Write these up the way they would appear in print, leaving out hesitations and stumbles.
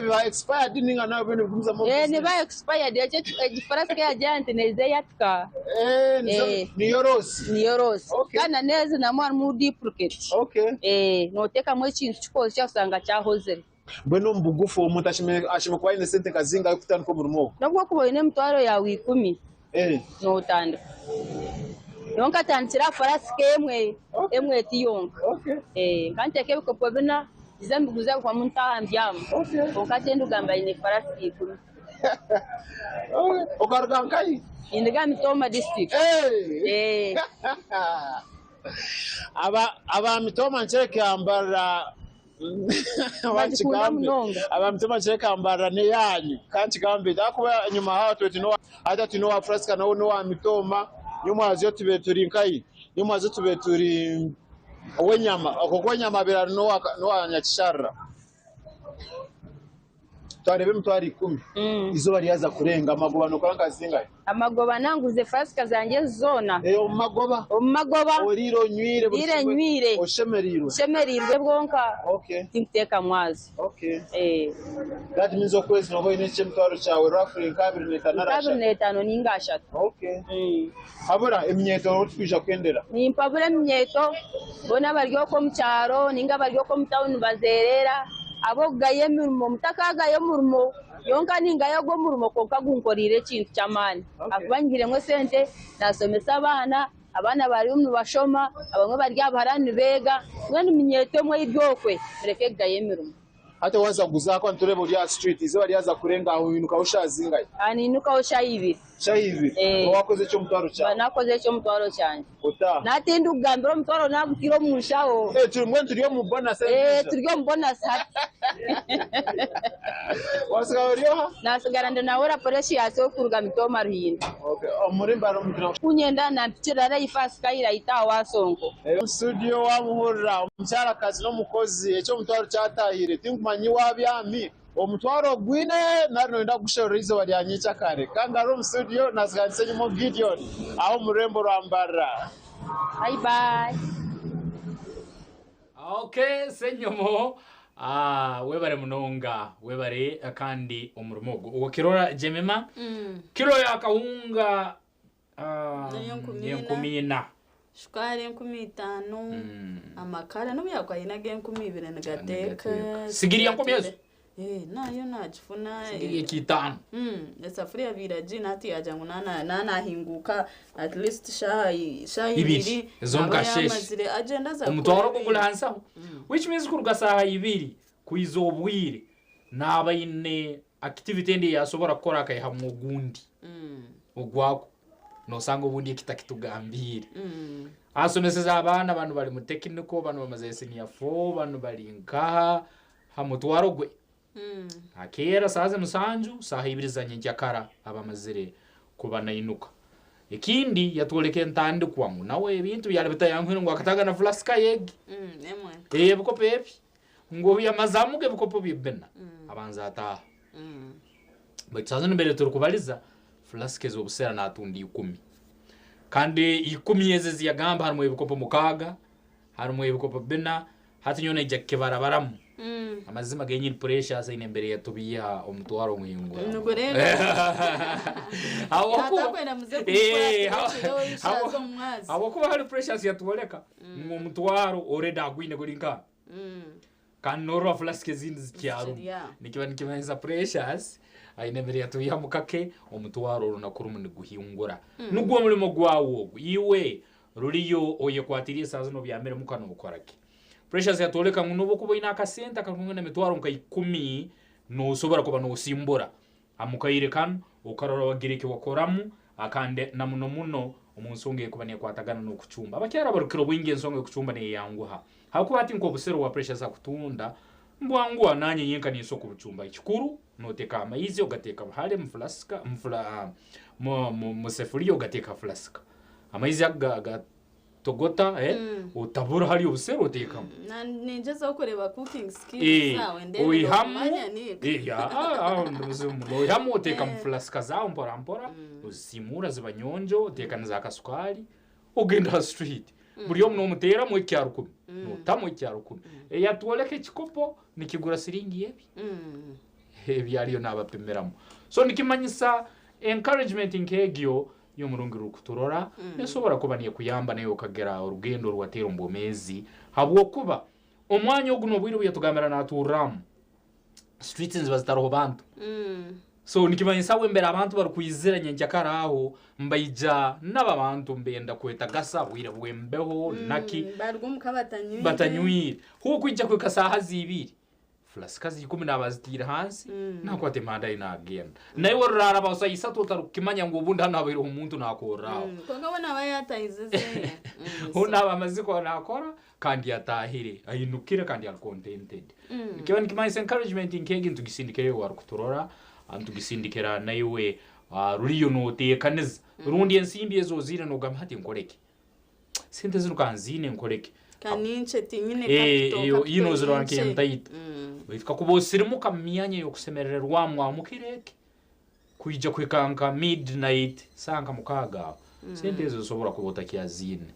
Nibiba expired ninga nawe byo nibigumizamu omu Eh, business? niba expired ekyo egi flask yagira nti neeza eyatika. Eh, nizo Eh. niyo loss. Niyo loss. Okay. Kandi na n'ezi namwo harimu duplicate. Okay. Eh, noteekamu ekintu kikoozi oshanga kyahozire. Mbwenu omu bugufu omuntu ashemereire kuba aine sente nka zingahi kutandika omurimo ogu? N'obu okuba oine emitwaro yaawe ikuumi, Eh. nootandika. Nyowe nkatandikira aha furasika emwe, emwe eti yonka. Okay. Eh, nkanteeka ebikopo bina, nza mbiguza bihwamu ntaaha mbyama. Okay. Kwonka hati ndikugamba nyine furasika ikuumi. Okay. Okaruga nkahi? Ninduga Mitooma district. Eh. Eh. Aba aba Mitooma nkireka mbarira Nibagikunda munonga. Aba Mitooma nkireka mbarira n'eyaanyu ka nkigambe ahakuba enyima haaho tube twine owa hati twine owa Furasika nawe n'owa Mitooma nyomwazyo tube turi nkahi nyomwazyo tube turi ow'enyama okwo ow'enyama abaire ari n'owa Nyakisharira. Twareeba emitwaro ikuumi, eizooba ryaza kurenga, amagoba nookora nka zingahi? Amagoba nanguze fasika zangye ezi zoona. Eh, omu magoba? Omu magoba. Oriire onywire buri Ndiire kimwe? nywire. Oshemereirwe? Nshemereirwe bwonka. Okay. Tinkuteeka mwazi. Okay. Eh. That means okwezi nooba oine eky'emitwaro kyawe roughly nka abiri n'etaano nari Nka abiri ashatu? n'etaano ninga ashatu. Okay. Habura eminyeeto ou turikwija kwendera. Nimpabura eminyeeto boona abari okwo omu kyaro ninga abari okwo omu tawuni nibazeereera ab'okugaya emirimo mutakaagaya omurimo. Nyowe nka ningaya ogu omurimo kwonka gunkoreire ekintu ky'amaani ahakuba nyihiremu esente naashomesa abaana, abaana bariyo nibashoma, abamwe bari aha buhara nibeega, mbwenu minyeeto emwe eri okwe mureke kugaya emirimo. Hati waaza kuguza ahakuba nitureeba ori aha street eizooba ryaza kurenga aho oinukaho shaaha zingahi? Aha niinukaho shaaha ibiri. Shaaha ibiri? Eh. Oba waakoze eky'omutwaro Mba kyawe? naakoze eky'omutwaro kyangye. Otaaha? Naatindikugambira omutwaro naagutaire omu nshaho. Eh, turi mbwenu turi omu bonus Eh, endiijo? turi omu bonus hati. Wasigara ori oha? Naasigara ndi nawe Precious orikuruga Mitooma Ruhinda. Okay, omuri Mbara omu Gira. Ku nyenda nampikirira Life aha Skylight aha owa Sonko. Omu studio wamuhurira omukyarakazi n'omukozi eky'omutwaro kyatahire tinkumanya iwe abyami omutwaro ogwine nari noyenda kugusherura eizooba rya nyekyakare kandi ari omu studio nasiganisa enyima Gideon aho omu rurembo rwa Mbarara. Bye bye. Okay Ssenyomo ah, webare munonga webare kandi omurimo ogu okirora Jemima kilo ya kawunga ah, N'eyenkumi ina. n'enkumi ina Shukaari 5000, amakara n'obu yaakuba aine ag'enkumi ibiri nigateeka. Nigateeka. Sigiri ya nkumi ezo? Eh, nayo naagifuna. Sigiri eka itaano. Esafuriya abaire agiine hati yaagira ngu naaba naahinguuka at least shaaha shaaha Ibiri, ibiri ez'omu naaba kasheeshe. yaamazire agyende aza kukora Omutwaro ogwo guri ebindi. aha nsaho. Which means kuruga saaha ibiri kuhika obwire naaba aine activity endi ei yaasobora kukora akaihamu ogundi ogwako. Noosanga obundi eki takitugambiire. Asomeseze abaana banu bari mu technical, banu bamazire senior four, banu bari nkaha, ha mutwaro gwe. Akeera saaha ze musanju, saaha ibiri za nyenkyakara aba amazire kuba nainuka. Ekindi yatworeka entandikwa ngu nawe ebintu byari bitayanguhire ngu akataaga na fulasika ye egi. Ey'ebikopo ebi. Ngu obu yamazamuga ebikopo bye bina, abanza ataaha. Baitu saaha zinu mbere turikubariza, fulasika ez'obuseera naatunda ikumi. Kandi ikumi ezi ezi yagamba harimu ebikopo mukaaga, harimu ebikopo bina, hati nyowe naija kukibarabaramu. Amazima genyini Precious aine embera eyatubiiha omutwaro nguhinguramu. Nigureeba. Habwokuba Yatakwenda muze Eh, kumukora kiro ishaaza omu mwazi. habwokuba hali Precious yatworeka ngu omutwaro already agwine guri nkaha. Kandi norora flask ezindi zikyarumu. Zikiri aho. Nikiba nikimanyisa Precious aine embera eyatubiihamu kake omutwaro orunaku rumwe niguhingura. Nugwo omurimo gwawe ogu. Iwe ruriyo oyekwatiriire esaaha zinu obyamire muka nokora ki? Precious yatworeka ngu nobu okuba oine akasente akarikwingana emitwaro nka ikumi, nosobora kuba nosimbura omu kaire kanu okarora wagira eki wakoramu kandi na muno muno omu nsonga erikuba nekwatagana n'okucumba. Abakyara abarukukira obwingi ensonga y'okucumba neyanguha ahakuba hati nk'obusera owa Precious akutunda nibwanguha nanye nyenka ninsobola kubucumba. Ekikuru noteka amaizi ogateka hare mu fulasika mu sefuriya ogateka aha fulasika amaizi ago Togota eh, otabura hariya obusera oteekamu. Na ningyezaho kureeba cooking skills Eh, zaawe ndeebe oihamu noomanya niiwe. eh, ya, ah, aho ndi muzibu muno. Oihamu oteeka mu fulasika zaawe mpora mpora, ozisiimuura ziba nyonjo, oteeka na za kasukaari, ogenda aha street. Buri omwe noomuteeramu ekya rukumi, nootamu ekya rukumi. Eyatworeka ekikopo nikigura siringi ebi. ebi ariyo nabapimiramu. So nikimanyisa encouragement nk'egyo y'omurungi rurikuturora nesobora kuba nekuyamba naiwe okagira orugendo oruwateire omu bwomeezi habwokuba omwanya ogu n'obwire obu yatugambira naturramu streets niziba zitaroho bantu. So nikimanyisa we mbere abantu barukwizira nyenkyakara aho mbaija nabo abantu mbenda kwetagasa bwire bw'embeho naki. Baruga omuka batanywire. Batanywire. Hoo kwija kuhika saaha ziibiri fulasika ziikumi naaba azitiire hansi nakwata emihanda ye nagenda. Naiwe oraraba saaha isatu otarukukimanya ngu obundi hanu habaireho omuntu nakorra aho. Kwonka we naaba yatahize ezeye. Ho naaba amazire kuba nakora kandi atahire, ainukire kandi ari contented. Nikiba nikimanyisa encouragement nk'egi nitugisindikira iwe owarukuturora, nitugisindikira naiwe ruriyo notekaniza rundi ensimbi ezi oziine nogamba hati nkoreki? Sente zinu ka nziine nkoreki? Ka ninkye tinyine Eh, capital, eyo capital ine ozirora ninkye. nk'entaito. Baitu kakuba osirimuka mu myanya y'okusemerererwamu aho mukiro eki, kwija kuhika nka midnight saaha nka mukaaga aho, sente ezo osobora kuba otakyaziine.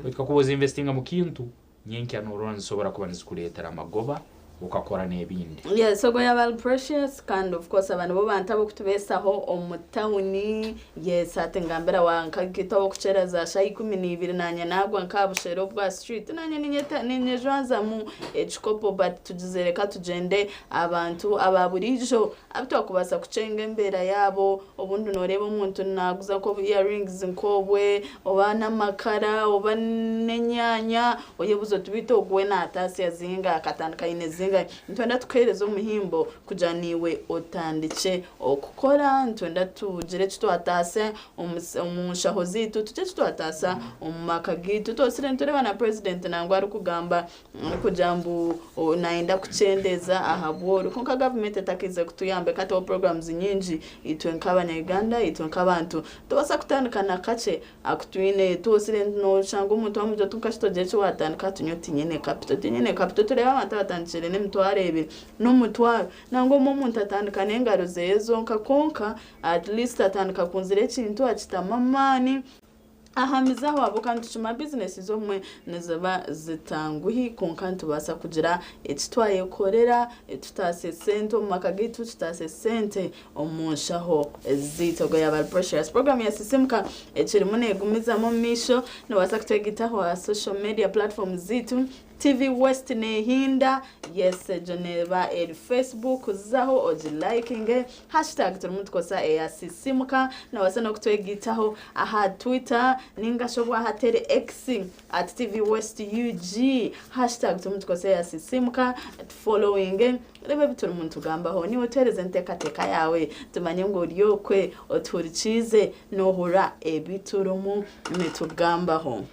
Baitu kakuba ozinvestinga mu kintu, nyenkya norora nizisobora kuba nizikuleetera amagoba okakora n'ebindi. Yes, ogwo yaaba ari Precious kandi of course aba nibo bantu ab'okutubeesaho omu tawuni. Yes, hati ngambira wa nka itwe ab'okukyera za shaaha 12 naanye naagwa nk'aha busheere obwa street naanye ninyeta ninyejwanzamu ekikopo but tugizire ka tugyende abantu aba buriijo abu twakubaasa kukyenga embeera yaabo. Obundi nooreeba omuntu naaguza nk'obu earrings nk'obwe oba n'amakara oba n'enyaanya oyebuuza oti beitu ogu we naataasya zingahi akatandika aine zingahi. Nitwenda tukuheereze omuhimbo kugira naiwe otandikye okukora. Nitwenda tugire eki twataasya omu nshaho zaitu, tugire eki twataasya omu maka gaitu. Twosire nitureeba na purezidenti nangwa arikugamba Arikugira ngu nayenda kukyendeeza aha bworo kwonka gavumenti etakaize kutuyamba ekataho programs nyingi itwe nk'abanya Uganda itwe nk'abantu nitubaasa kutandika na kakye aku twine twosire noshanga omuntu wamugira oti nkashi togira eki watandika ati nyowe tinyine capital tinyine capital tureebe abantu abatandikire n'emitwaro ebiri n'omutwaro nangwa obumwe omuntu atandika n'engaro zeye zonka kwonka at least atandika kunzire ekintu akitamu amaani. Ahamize aho ahabw'okuba nitukima bizinesi z'obumwe niziba zitanguhi kwonka nitubaasa kugira eki twayekorera tutaase sente omu maka gaitu, tutaase sente omu nshaho zaitu. Ogwo yaaba ari Precious. Puroguraamu ya Sisiimuka ekirimu neegumizamu omu maisho. Noobaasa kutwegitaho aha social media platforms zaitu. TV West nehinda, yes egyo neeba eri Facebook zaho ogi likinge, hashtag turimu nitukozesa eya Sisimuka, nobaasa n'okutwegaitaho aha Twitter ningashi obwahati eri X at TV West UG, hashtag turimu nitukozesa eya Sisimuka, tufollowinge oreebe ebi turimu nitugambaho, niiwe otuheereze enteekateeka yaawe tumanye ngu ori okwe otuhurikiize nohurira ebi turimu nitugambaho.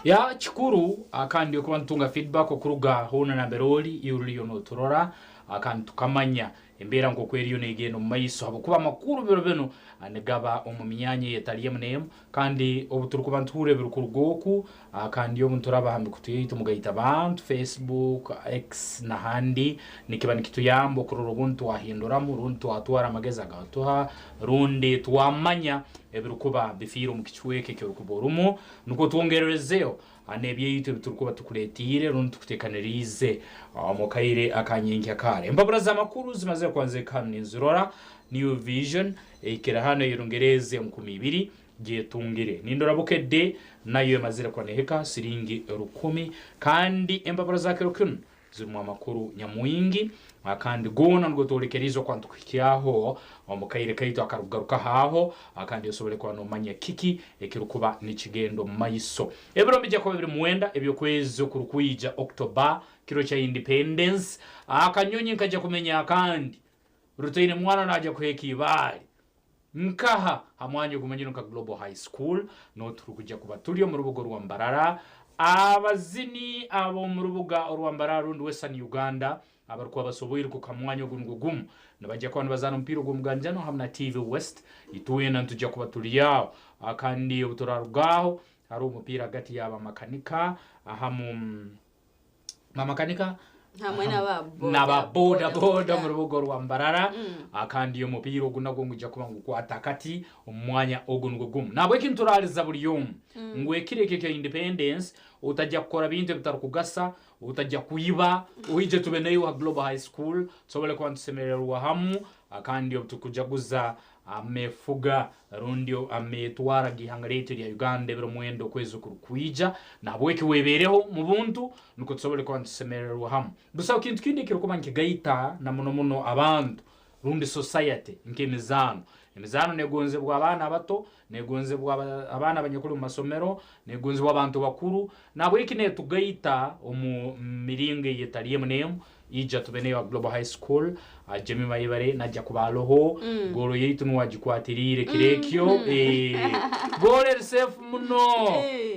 Ya kikuru kandi okuba nitutunga feedback okuruga hoona nambere ori iwe oruriyo noturora kandi tukamanya embeera nkoku eriyo negenda omu maiso habwokuba amakuru biro binu nigaba omu myanya eyetari emu n'emu kandi obu turikuba nituhurra ebirikuruga oku kandi obu nituraba aha mikutu yaitu mugaita bantu, Facebook, X nahandi nikiba nikituyamba okurora obundi twahinduramu rundi twatwara amagezi agatuha rundi twamanya ebirikuba bifiire omu kicweka eki orikuba orumu. Nukwo twongererezeho n'ebyaitu ebi turikuba tukureetiire rundi tukuteekaniriize omu kaire aka nyenkyakara. Empapura z'amakuru zimazire kuba nizihika hanu ninzirora, New Vision ehikire hanu ey'Orungereeza 2000 gyetungire. Nindora Bukedde nayo emazire kuba neehika siringi 1000 kandi empapura za kiro kinu Zirimu amakuru nyamwingi kandi goona nigo twolekeriize okuba nitukuhikyaho omu kaire kaitu akarukugarukaho aho kandi osobole kuba nomanya kiki ekirukuba nikigenda omu maiso. Ebiro nibija kuba biri mwenda eby'okwezi okurukwija, October, kiro kya Independence. Akanyonyi nkaija kumenya akandi rutaine mwana naija kuheeka ibaale. Nkaha ha mwanya ogumanyirwe nka Global High School niho turikujya kuba turi omu rubuga orwa Mbarara. Abazini ab'omu rubuga orwa Mbarara rundi Western Uganda abarikuba basoboire kuhika omu mwanya ogu nigwo gumu nibajya kuba nibazaana omupiira ogw'omuganjano hamu na TV West. Itwena nitujya kuba turi aho kandi obu turaruga aho hariho omupiira hagati y'abamakanika hamu. Bamakanika Hamwe n'aba boda n'aba boda boda boda. omu rubuga orwa Mbarara. Kandi omupiira ogu nagwo ngwija kuba ngukwata akati omu mwanya ogu nigwo gumu. Nahabweki nituraariza buri omwe ngu ekiro eki ekya Independence otajya kukora bintu ebitarikugasa, otajya kwiba, oije tube naiwe aha Global High School tusobole kuba nitusemererwa hamu kandi obu tukujaguza amefuga rundi ametwara g'ihanga ryaitu erya Uganda ebiro mwenda okwezi okurikwija. Nahabweki webeereho omu buntu nukwo tusobole kuba nitusemererwa hamu. Busaho kintu kindi ekirikuba nikigaita na muno muno abantu rundi society nk'emizaano. Emizaano negonzebwa abaana abato, negonzebwa abaana abanyakuli omu masomero, negonzebwa abantu bakuru. Nahabweki netugaita omu miringo eyetali emu n'emu. Ija tube naiwe aha Global High School. Jemima Ayebare naija kuba aroho. Goolo yaitu niwe agikwatiriire kiro ekyo. Goolo eri safe muno.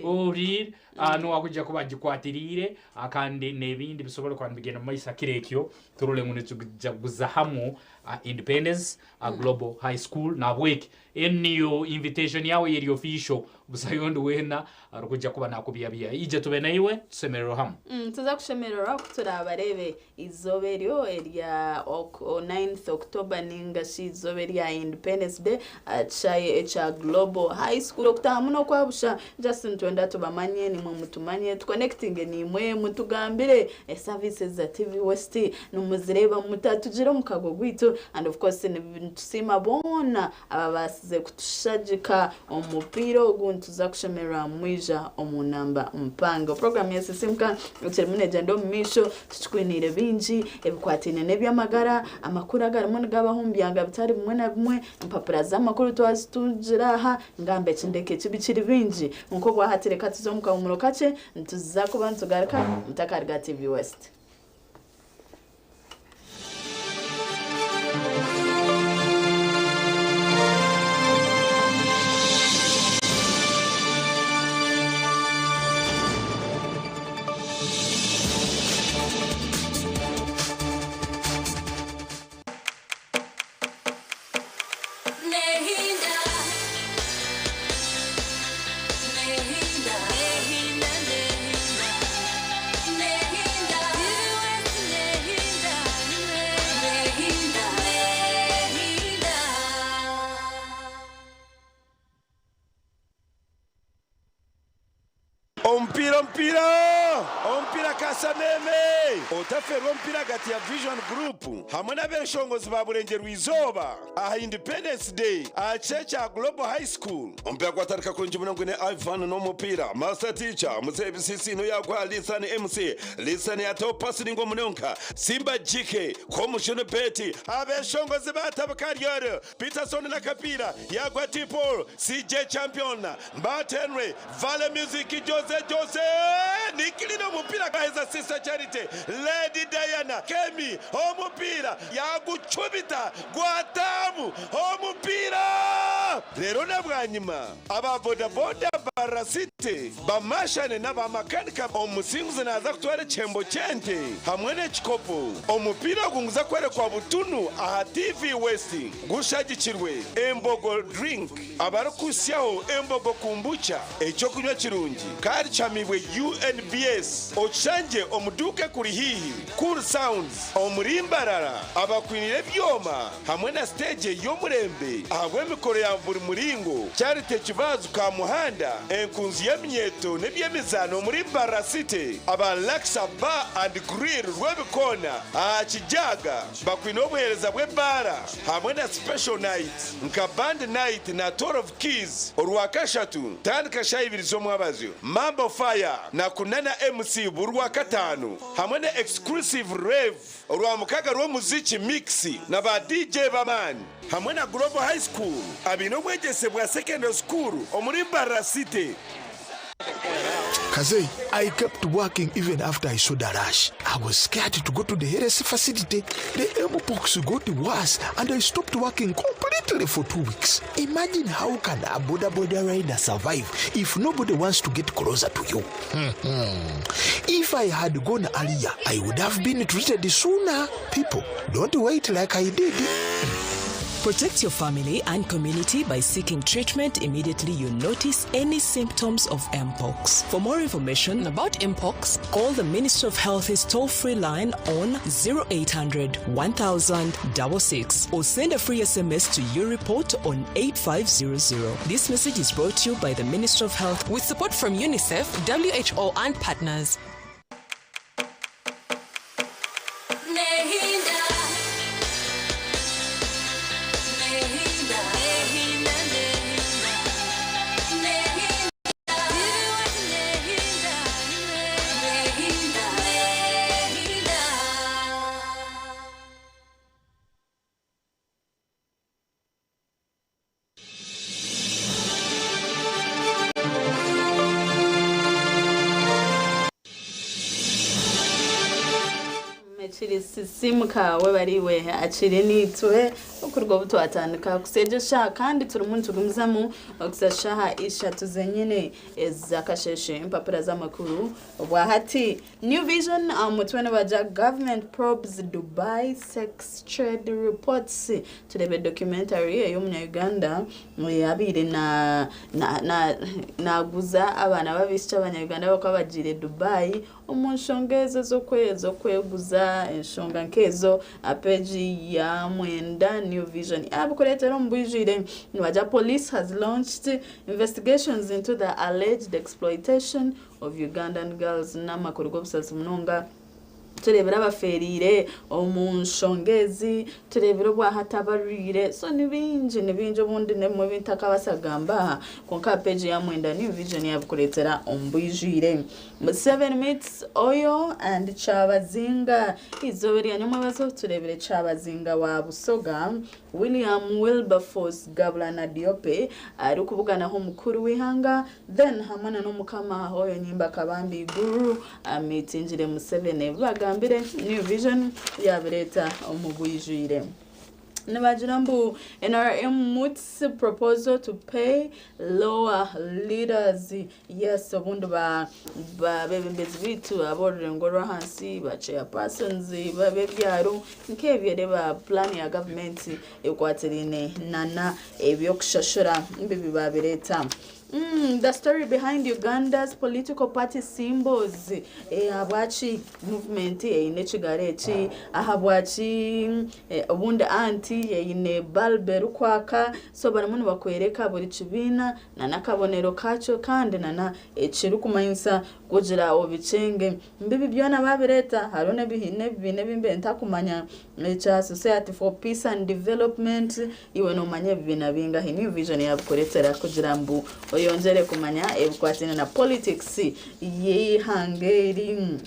Ohuriire? Niwe akwija kuba agikwatiriire kandi n'ebindi bisobole kuba nibigenda omu maiso kiro ekyo turole ngu nitujaguza hamu Independence Global High School. Nahabweki enu niyo invitation yaawe eri official. Busayo ondi weena arikwija kuba nakubihabiha. Ija tube naiwe tusemererwe hamu. Nituza kushemererwa ku turaabareebe eizooba eryo erya 9th October ninga shi eizooba erya Independence Day aha kishaayi ekya Global High School. Okutaahamu n'okwa busha, just nitwenda tubamanye naimwe mutumanye, tukonekitinge naimwe, mutugambire services za TV West nimuzireeba muta, tugire omukago gwaitu and of course nitusiima boona Ababaasize kutushagika omu mupiira ogu nituza kushemererwa mwija omu namba mpango. Puroguraamu ya Sisiimuka ekirimu neegyenda omu maisho, tukikwiniire bingi ebikwataine n'eby'amagara, amakuru agarimu nigabaho omu byanga bitari bimwe na bimwe, empapura z'amakuru twazitungira aha, ngamba eki ndeka eki bikiri bingi. Kwonka obwahati reka tuze omu kahuumuro kakye, nituza kuba nitugaruka mutakariga TV West. Omupiira omupiira omupiira Kasameme! Otafeerwa omupiira ahagati ya Vision Group hamwe n'abeshongozi ba Burengyerwa Izooba aha Independence Day aha kishaayi kya Global High School. Omupiira gwatandika kurungi munonga gwine Ivan n'omupiira, Master Teacher, Muzeeyi Bisisiino yaguha Lisan MC, Lisan yataho pasi ningwa munonga, Simba GK, Komushunu Betty, abeshongozi batabuka Ryoro, Peterson n'akapiira yaguha T Paul, CJ Champion, Mbat Henry, Vale Music, Jose Jose, Nikilina omupiira gaheza Sister Charity, Lady Diana, Kemi omupiira yagucumita gwataamu omupiira. Reero na bwanyima aba bodaboda ba City bamashane n'aba makanika. Omusinguzi naaza kutwara ekihembo ky'ente hamwe n'ekikopo. Omupiira ogu niguza kworekwa butunu aha TV West gushagikirwe Embogo Drink. Abarikuhitsyaho Embogo Kombucha, eky'okunywa kirungi kandi kihamiibwe UNBS. Okishangye omu duuka ekuri haihi, Cool Sounds omuri Mbarara, abakwiniire ebyoma hamwe na siteegi y'omurembe ahabw'emikoro ya buri muringo, Charity Kibaazu Kamuhanda, enkunzi y'eminyeeto n'eby'emizaano omuri Mbarara City, aba Laksa Bar and Grill Rwebikoona aha Kijaaga bakwine obuheereza bw'ebaara hamwe na Special Night nka Band Night na 12 Keys Orwakashatu tandika shaaha ibiri z'omwabazyo, Mambo Fire na Kunana MC buri Rwakataano hamwe na Exclusive Rave Orwamukaga rw'omuziki Mix na ba DJ b'amaani hamwe na Global High School abaine obwegyese bwa Secondary School omuri Mbarara City. Kazei, I kept working even after I saw the rash. I was scared to go to the health facility. The mpox got worse and I stopped working completely for 2 weeks. Imagine how can a boda boda rider survive if nobody wants to get closer to you? If I had gone earlier, I would have been treated sooner. People, don't wait like I did. Protect your family and community by seeking treatment immediately you notice any symptoms of Mpox. For more information about Mpox, call the Ministry of Health's toll-free line on 0800 1000 66 or send a free SMS to U-Report on 8500. This message is brought to you by the Ministry of Health with support from UNICEF, WHO and partners. Ekiri sisimuka webariwe akiri nitwe okurwa obu twatandika kuseja eshaaha kandi turimu nitugumizamu okuza shaaha ishatu zenyine ezakasheshe empapura z'amakuru obwahati New Vision aha mutwe nibagira government probes Dubai sex trade reports turebe documentary ey'omunya-Uganda abaire naguza abaana b'abaishiki abanya-Uganda abarikuba bagiire Dubai omu nshonga ezo ez'okweguza enshonga nk'ezo aha peegi ya mwenda New Vision yabikureetera omu bwijwire. Nibagira Police has launched investigations into the alleged exploitation of Ugandan girls n'amakuru g'obusaasi munonga. Tureebire abafeereire omu nshonga ezi, tureebire obwahati abarwaire, so ni bingi ni bingi obundi n'ebimwe ebi ntakabaasa kugamba aha kwonka aha peegi ya mwenda New Vision yaabikureetera omu bwijwire. Museveni meets Oyo and Kyabazinga Eizooba rya nyomwebazo tureebire Kyabazinga wa Busoga William Wilberforce Gabulana Diope arikubuganaho omukuru w'eihanga then hamwe na n'omukama Oyo Nyimba Kabambi Iguru amitingire Museveni ebi bagambire New Vision yabireeta omu bwijwire. Nibagira mbu NRM moots proposal to pay lower leaders Yes obundi ba abebembezi baitu ab'orurengo orw'ahansi ba chairpersons b'ebyaro nk'ebyo reeba puraani ya gavumenti ekwatiraine nana eby'okushashura ebi baabireeta. The story behind Uganda's political party symbols ahabwaki movement eine ekigaro eki, ahabwaki obundi anti eine bulb erikwaka so barimu nibakworeka buri kibiina na n'akabonero kaakyo kandi na n'ekirikumanyisa kugira obikyenge. Mbibi byona baabireeta hariho n'ebibiina ebi mbaire ntakumanya ekya Society for Peace and Development iwe noomanya ebibiina bingahi? New Vision yaabikureetera kugira ngu oyongyere kumanya ebikwataine na politics y'eihanga eri.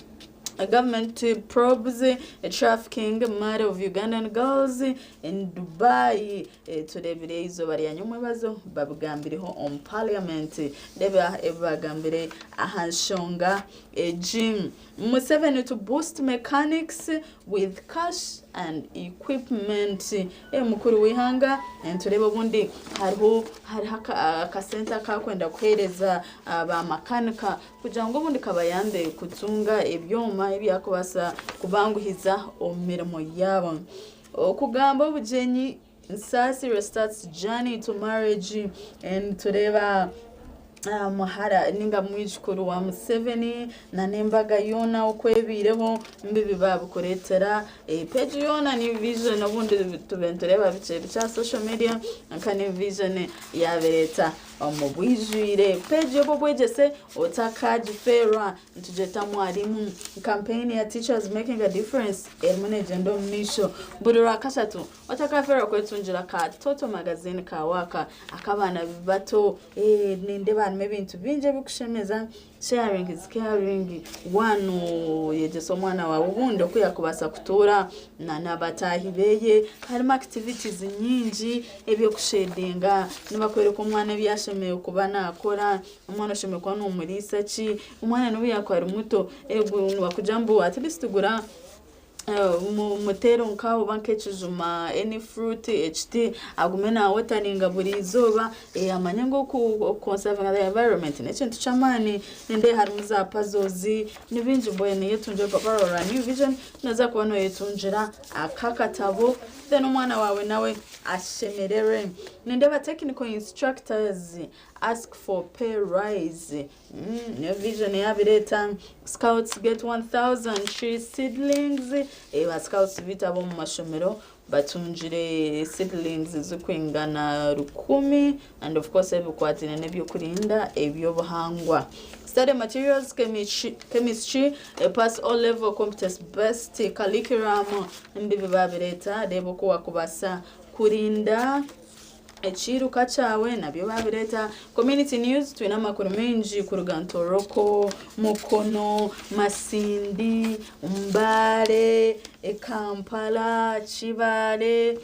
Government probes trafficking murder of Ugandan girls in Dubai Tureebire eizooba rya nyomwebazo babigambireho omu parliament. Reeba ebi bagambire aha nshonga egi. Museveni to boost mechanics with cash and equipment. Mukuru w'eihanga nitureeba obundi hariho hariho akasente akakwenda kuheereza ba makanika kugira ngu obundi kabayambe kutunga ebyoma ebyakubaasa kubanguhiza omu mirimo yaabo. Okugamba obugyenyi Nsaasi restarts journey to marriage nitureeba muhara ninga mwijukuru wa Museveni na n'embaga yoona oku ebaireho mbibi babikureetera page yoona New Vision obundi tube nitureeba bikye bikye aha social media nka New Vision yabireeta omu bwijwire. Page y'obwegyese otakagifeerwa Nitugyeta mwarimu. Kampeyini ya Teachers Making a Difference erimu neegyenda omu maisho buri Rwakashatu. Otakafeerwa kwetungira ka Toto Magazine kaawe aka ak'abaana bato. Nindeeba harimu ebintu bingi ebirikushemeza. Sharing is caring. Waanoyegyesa omwana waawe obundi oku yaakubaasa kutuura na bataahi beeye. Harimu activities nyingi, eby'okushedinga, nibakworeka omwana ebi ashemereire kuba naakora. Omwana oshemereire kuba nomuriisa ki? Omwana nobu yakuba ari muto, ego nibakugira ngu at least gura Muteere nka oba nk'ekijuma any fruit ekiti agume nawateringa buri izooba amanye ngu okuconservinga the environment n'ekintu ky'amaani. Nindeeba harimu za puzzles ni bingi mbwenu yetungira orupapura rwawe rwa New Vision noza kuba noyetungira aka akatabo then omwana waawe nawe ashemererwe. Nindeeba technical instructors ask for pay rise. New Vision yabireeta. Scouts get 1000 tree seedlings. Ba scouts bitu ab'omu mashomero batungire seedlings zirikwingana 1000 and of course ebikwataine n'ebyokurinda eby'obuhangwa. Study materials, chemistry, pass all level competence based curriculum mbibi babireeta. Reeba oku wakubaasa kurinda ekiiruka kyawe nabyo babireeta. Community news, twine amakuru maingi kuruga Ntoroko, Mukono, Masindi, Mbale, Kampala, Kibaale,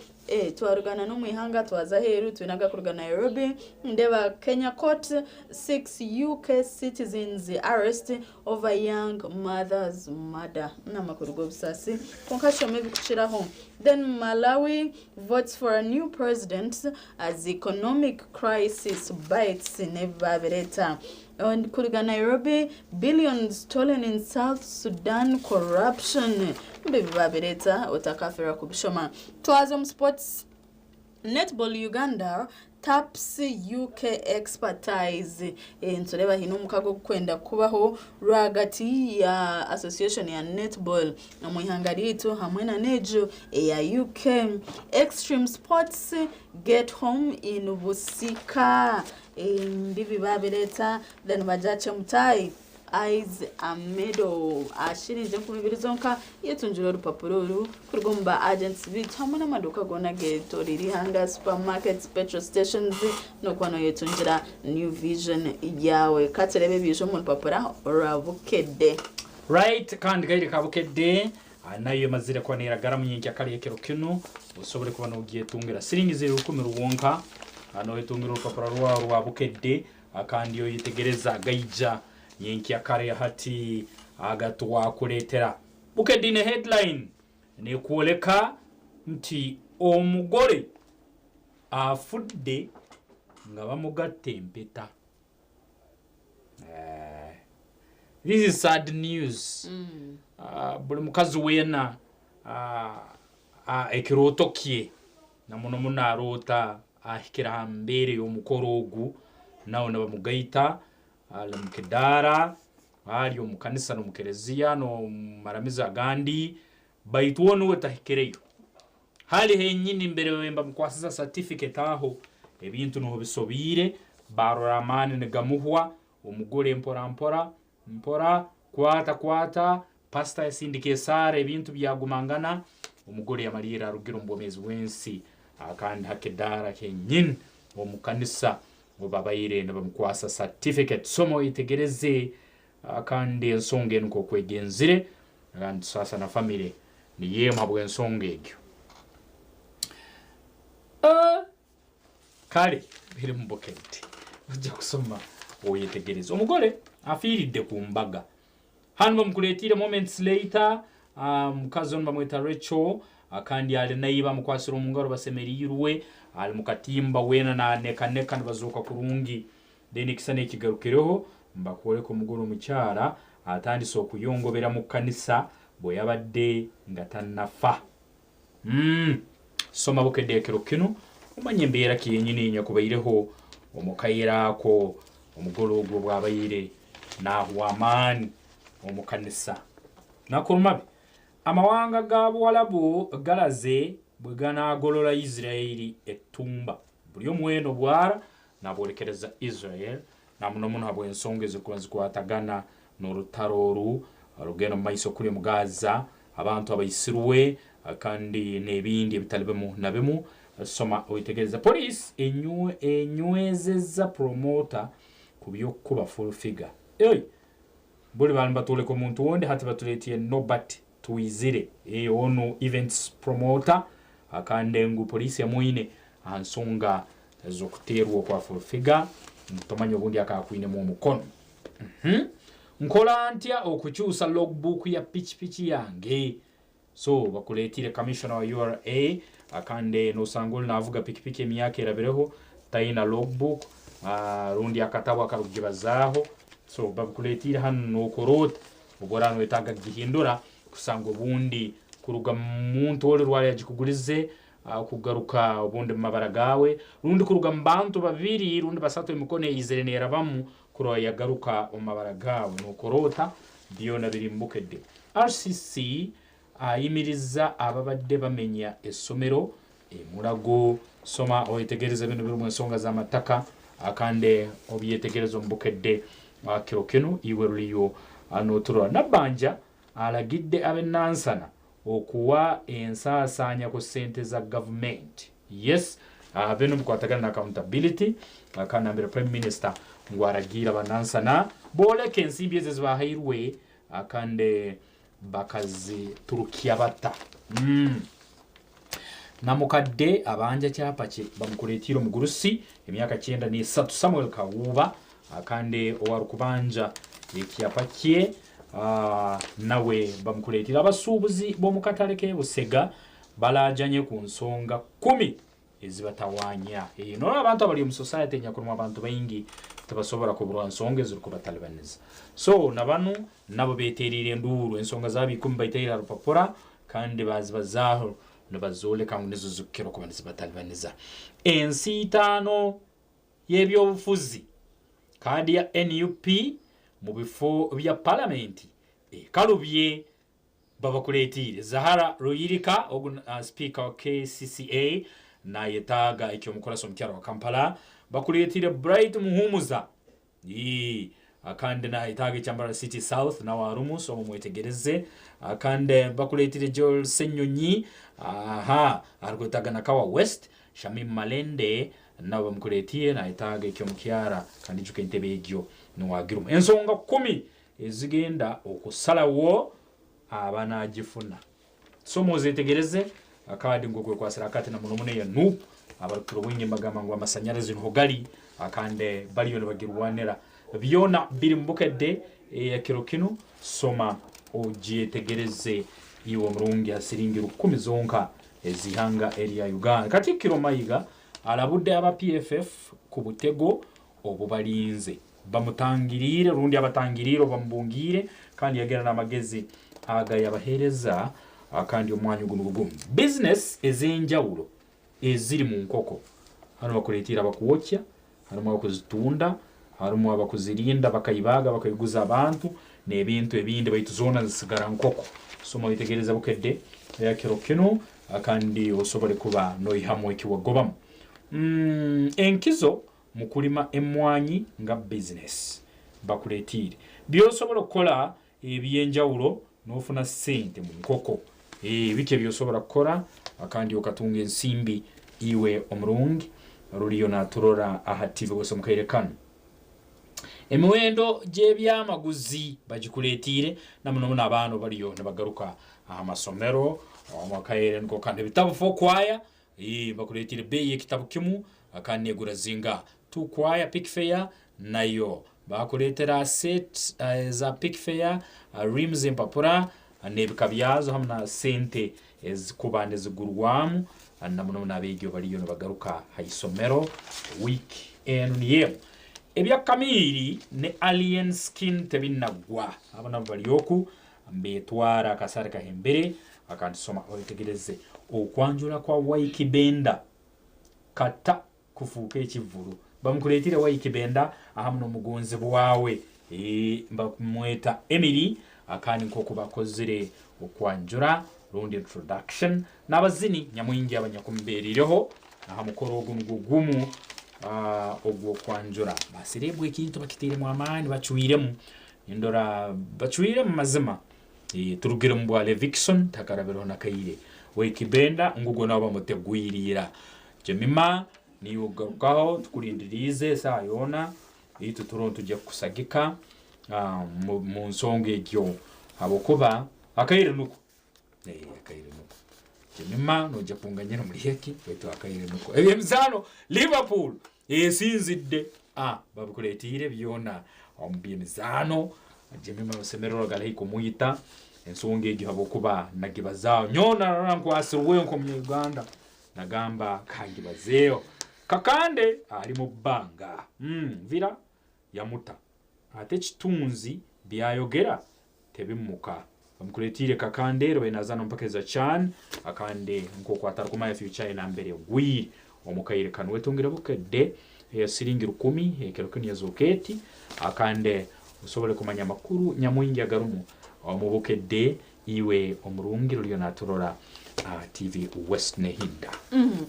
twarugana n'omu ihanga twaza aheeru twine agakuruga Nairobi. Ndeeba Kenya court 6 UK citizens arrest over young mother's murder. N'amakuru g'obusaasi kwonka shoma ebikukiraho. Then Malawi votes for a new president as economic crisis bites n'ebi babireeta. And kuruga Nairobi, billions stolen in South Sudan corruption. Mbibi babireeta otakafeerwa kubishoma. Twaza omu sports. Netball Uganda taps UK expertise. Nitureeba haine omukago ogukwenda kubaho rwagati ya association ya netball omu ihanga ryaitu hamwe na n'egyo eya UK. Extreme sports get home in Busika. Mbibi babireeta. Then bagira Chemutai eyes a medal ashiringi 2000 zonka yetungira orupapuro oru kuruga omu ba agents bitu hamwe n'amaduuka goona getorire ihanga, supermarkets, petrol stations, n'okuba noyetungira New Vision yawe. Katurebe ebiija omu rupapura rwa Bukedde. Right, kandi kaire ka Bukedde nayo emazire kuba neragaramu nyenkya kare ekiro kinu osobole kuba nogyetungira siringi ziri 1000 rwonka noyetungira orupapura rwawe rwa Bukedde kandi oyetegereza gaija nyenkya kare hati agatwakuleetera. Bukedde ne headline nekwoleka nti omugore afudde nga bamugatta empeta. This is sad news. Buli mukazi weena ekirooto kye na muno muno aroota ahikire aha mbeera ey'omukoro ogu nawe nibamugaita ali omu kidaara ali omu kanisa n'omu kereziya n'omu maramizo agandi baitu onu we tahikireyo. Hali henyini mbere bamukwasiza certificate aho ebintu niho bisobiire barora amaani nigamuhwa omugore mpora mpora mpora kwata kwata pasita yasindika esaara ebintu byagumangana omugore yamalira arugire omu bwomeezi bw'ensi kandi hakidaara kenyini omu kanisa babaire nibamukwasa certificate. Soma oyetegereze kandi ensonga enu nk'okwegenzire kandi sasa na famire niyemu habw'ensonga egyo. Kale biri mu Bukedde ojja kusoma oyetegereze. Omugore afiiridde ku mbaga hano bamukuleetiire moments later. Mukazi ono bamweta Rachel kandi ali naye bamukwasire omu ngaro basemeriirwe ali mu katimba weena nanekaneka nibazooka kurungi. Then ekisa nekigarukireho mbakwoleka omugore omukyara atandise okuyongobera mu kanisa bwe yabadde nga tannafa. Soma Bukedde ekiro kinu omanye embeera ki yenyini nyakubaireho omu kaire ako omugore ogwo bwabaire naahwa amaani omu kanisa. Nakuru mabi amawanga ga Buwalabu galaze bwe ganaagolola Isiraeri ettumba buli omweno bwara nabwolekereza Israel na muno muno habw'ensonga ezirikuba zikwatagana n'orutaro oru rugenda omu maiso kuri omu Gaza abantu abaisirwe kandi n'ebindi ebitali bimu na bimu. Soma oitegereza. Police enywezeza promoter ku by'okukuba full figure. Ei buli bali batuleka omuntu wundi hati batuleetiye Nobert Twizire ono events promoter kandi ngu poliisi yamwine aha nsonga ez'okuteerwa okwa full figure tomanya obundi akakwinemu omukono. Nkola ntya okukyusa logbook ya pikipiki yange? So bakureetiire commissioner wa URA kandi nosanga ori navuga pikipiki emyaka erabireho taina logbook rundi akatabo akarikugibazaaho so babikureetiire hanu nokora ota obu oraba noyetaaga kugihindura kusanga obundi kuruga muntu ori rwari yagikugurize kugaruka obundi mumabara gaawe rundi kuruga mubantu babiri rundi basatu emikono eyizire nerabamu kurora yagaruka omu mabara gaawe nokora ota byona biri mu Bukedde. RCC ayimiriza ababadde bamenya essomero e Mulago. Soma oyetegereze binu birimu ensonga z'amataka kandi obyetegereze omu Bukedde kiro kinu iwe ruriyo noturora. Nabbanja alagidde ab'e Nansana okuwa ensaasaanya ku ssente za gavumenti. Yes, binu bikwatagana na accountability kandi nambere Prime Minister ngu aragiire aba Nansana booleke ensimbi ezo ezibahairwe kandi bakaziturukya bata. Namukadde abanja kyapa kye bamukureetiire omugurusi emyaka 93 Samuel Kawuuba kandi owarukubanja ekyapa kye nawe bamukureetiire. Abasuubuzi b'omu katale k'e Busega balaajanye ku nsonga kumi ezibatawaanya. Norora abantu abari omu society enyakurimu abantu baingi tibasobora kuburwa nsonga ezirikubatalibaniza. So na banu nabo beeteeriire enduuru ensonga zaabo ikumi baitaire aha rupapura kandi baazibazaaho nibazooleka ngu nizo zirikukira kuba nizibatalibaniza. Ensiitaano y'ebyobufuzi kaadi ya nup mu bifo bya paramenti ekalubye. Babakureetiire Zahara Luyirika ogu sipiika wa KCCA nayetaaga eky'omukurasi omukyara wa Kampala. Bakureetiire Bright Muhumuza kandi nayetaaga ekya Mbarara City South nawe arimu so mumwetegereze. Kandi bakureetiire Joel Ssenyonyi aha arikwetaaga Nakawa West. Shamim Malende nawe bamukureetiire nayetaaga eky'omukyara kandi ijuka entebe egyo niwe agirimu. Ensonga kumi ezigenda okusalawo abanagifuna. Soma ozetegereze akadi ngu okwekwasira akati na muno muno eya nup abarikukira obwingi nibagamba ngu amasanyarazi niho gari akandi bariyo nibagirwanira. Byona biri mu Bukedde eya kiro kinu soma ogyetegereze iwe omurungi ha siringi rukumi zonka ez'ihanga erya Uganda. Katikkiro Mayiga alabudde aba PFF ku butego obubalinze. Bamutangiriire rundi abatangiriire obu bamubungiire kandi yagira n'amagezi agayabaheereza kandi omwanya ogu nugwo gumu. Bizinesi ez'enjawulo eziri mu nkoko hanu bakuleetiire abakwokya, harumu abakuzitunda, harumu abakuzirinda bakaibaaga bakaiguza abantu n'ebintu ebindi baitu zoona nizisigara nkoko. Soma oyetegereze Bukedde eya kiro kinu kandi osobole kuba noihamu eki wagobamu. Enkizo mu kulima emwanyi nga bizinesi bakuleetiire by'osobola kukora eby'enjawulo n'ofuna sente mu nkoko. Biki eby'osobola kukora kandi okatunga ensimbi iwe omurungi ruriyo naturora aha TV wese omu kaire kanu. Emiwendo gy'ebyamaguzi bagikuleetiire na muno muno abaana bariyo nibagaruka aha masomero omu kaire niko kanu. Ebitabu for choir Ii, Bakureetiire beeyi y'ekitabu kimu kandi neegura zinga? Tu Choir Pickfair nayo baakureetera set za Pickfair, reams empapura n'ebika byazo hamwe na sente ezikuba nizigurwamu na muno muno abeegi obariyo nibagaruka ha isomero wiiki enu niyo emu. Ebya Kamiiri ne Alien Skin tebinagwa. Abo nabo bari oku Mbetwara akasare kahembere akandi soma oyetegereze okwanjura kwa Ykee Benda kata kufuuka ekivvulu. Bamukureetire Ykee Benda ahamu n'omugonzibwa we bakumweta Emily akandi nk'oku bakozire okwanjura rundi introduction n'abazini nyamwingi abanyakumuberireho aha mukoro ogu nugwo gumu ogw'okwanjura. Baserebwa ekintu bakiteiremu amaani bacwiremu Nindora bacwiremu mazima. Turugire omu bwa Levixone takarabireho nakaire. Ykee Benda ngugwo nawe bamutegwire ira. Jemima niiwe okugarukaho tukurindiriize esaaha yoona itwe turiho nitwija kukusagika mu nsonga egyo habwokuba akaire nuko. Akaire nuko. Jemima noija kunganyira omuri eki baitu akaire nuko. Eby'emizaano Liverpool esinzidde a babikureetiire byona omu by'emizaano. Jemima amasemererwa gari haihi kumwita. Ensonga egyo habwokuba nagibazaaho nyowe narora nkwasirwe nk'omunyarwanda nagamba kangibazeeho. Kakande ali mu bbanga. Villa yamuta ate Kitunzi byayogera tebimuka. Bamukuretiire Kakande ero nazana omu mpaka za CHAN. Akande nk'oku atarikumanya future ye nambere egwire omu kaire kanu. Wetungire Bukedde eya siringi 1000 ekiro kinu yazooka eti akande osobole kumanya amakuru nyamwingi agarumu omu Bukedde. Iwe omurungi ruriyo naturora TV West Nehinda.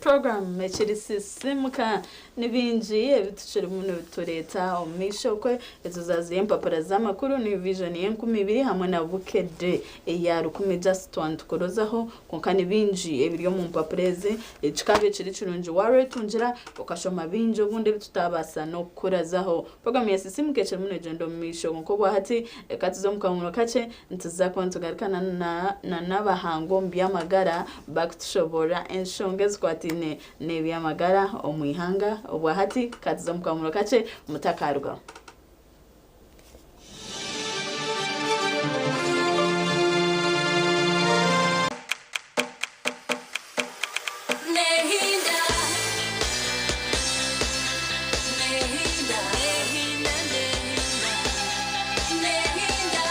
Program ekiri Sisimuka. Ni bingi ebi tukirimu nitureeta omu maisho okwe. Ezo zaziri empapura z'amakuru, New Vision y'enkumibiri hamwe na Bukedde eya 1000, just twantukurozaho, konka ni bingi ebiri omu mpapura ezi. Kikaba ekiri kirungi warwetungira okashoma bingi obundi ebi tutabaasa n'okukurazaho. Program ya Sisimuka ekirimu negyenda omu maisho, konka obwahati reka tuze omu kahumuro kakye, nituza kuba nitugarukana na n'abahangu omu by'amagara bakutushoborora enshonga ezikwataine n'eby'amagara omu ihanga. Obwahati katuze omu kahumuro kakye, mutakarugaho. Nehinda. Nehinda. Nehinda. Nehinda.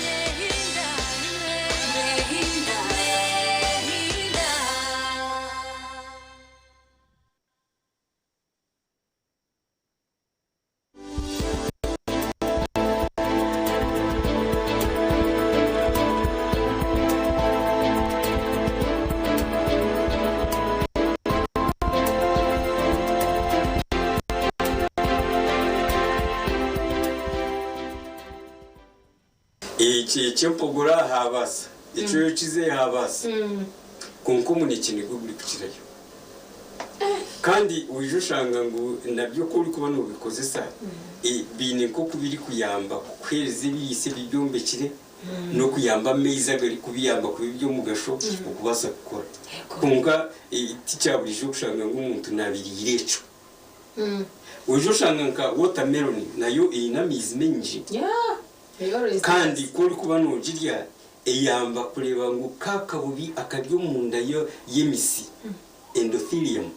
Nehinda. Nehinda. Nehinda. Eki eky'empogora habasa, ekyoyokize habasa, kwonka omunekye nigwo gurikukirayo. Kandi oija oshanga ngu nabyo ku orikuba noobikozesa, biine nk'oku birikuyamba kukuheereza ebiriisa ebibyombekire n'okuyamba amaizi agarikubiyamba kuba eby'omugasho okubaasa kukora. Kwonka tikya buriijo kushanga ngu omuntu naabiriira ekyo. Oija oshanga nka watermelon nayo eine amaizi maingi. Kandi ku orikuba noogirya, eyamba kureeba ngu ka kabubi akari omunda y'emisi, endothelium,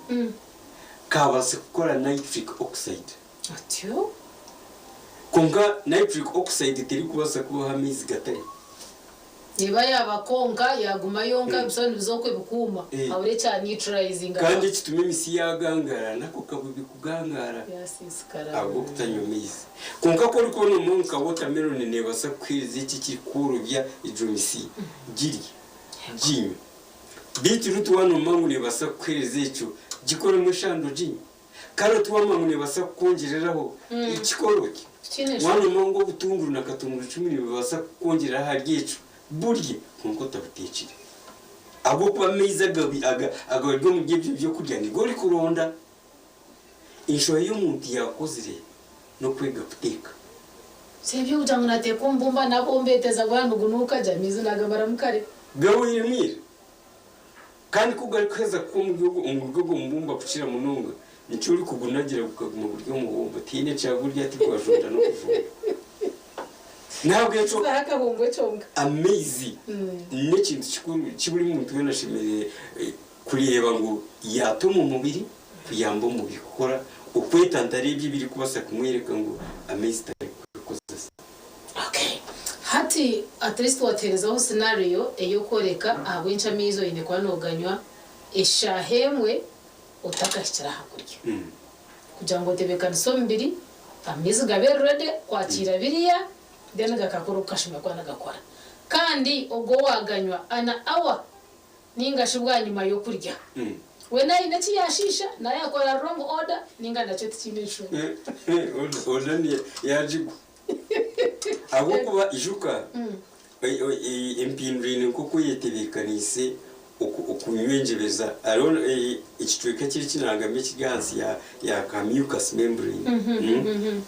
kaabaasa kukora nitric oxide. Kwonka nitric oxide terikubaasa kubaho amaizi gatariho. Eba yaaba konka, yaaguma yonka, ebiswa nibiza okwo ebikuuma, habura ekya neutralizinga. Kandi ekituma emisi yaagangara, n'ako kabubi kugangaara Yasiisikara. ahabw'okutanywa maizi. Kwonka ku orikuba noomanywa nka watermelon neebaasa kukuheereza eki ekirikworobya egyo misi, girye, ginywe. Beetroot waaba noomanya ngu neebaasa kukuheereza ekyo, gikoremu eshando ginywe. Carrot waamanya ngu neebaasa kukwongyereraho, kikore otyo. Tikiine Waaba nshonga. noomanya ngu obutunguru na katungurucumu nibibaasa kukwongyerera ahari ekyo, burye kwonka otabuteekire. Ahabw'okuba amaizi agabi aga agari omuri ebyo byokurya nigo orikuronda. Enshoha ei omuntu yaakozire n'okwega kuteeka. Si eby'okugira ngu naateeka omubumba nabombeeteza gwaba nigunuuka gye amaizi naagamaramu kare. Gahweiremu ira. Kandi ku garikuheza kuha omuri ogwo omuri ogwo mubumba kukira munonga, nikyo orikugunagira gukaguma guri omubumba. Tihaine ekyagurya tigwajunda n'okujunda. N'ahabw'ekyo Kuzaho akahumbwe kyonka. amaizi n'ekintu kikuru ki buri muntu weena ashemereire kureeba ngu yaata omu mubiri kuyamba omubiri kukora okwetantara ebyo ebirikubaasa kumworeka ngu amaizi tarikukozesa. Okay. Hati at least wateerezaho scenario ey'okworeka ahabw'enki amaizi oine kuba nooganywa eshaaha emwe otakahikire aha kurya. Kugira ngu otebeekanise omubiri, amaizi gabe ready kwakiira biriya, then gakakora oku kashemereire kuba nigakora. Kandi ogwo waaganywa an hour ninga shi bwanyima y'okurya, we naine eki yaashiisha, nawe yaakora wrong order ninga nakyo tikiine nshonga? Order yaagigwa. Ahabw'okuba ijuka empindura eine nk'oku eyetebeekaniise okunywa engyebeza. Hariho ekicweka ekiri ekinangamba ekiri ahansi ya ka mucous membrane,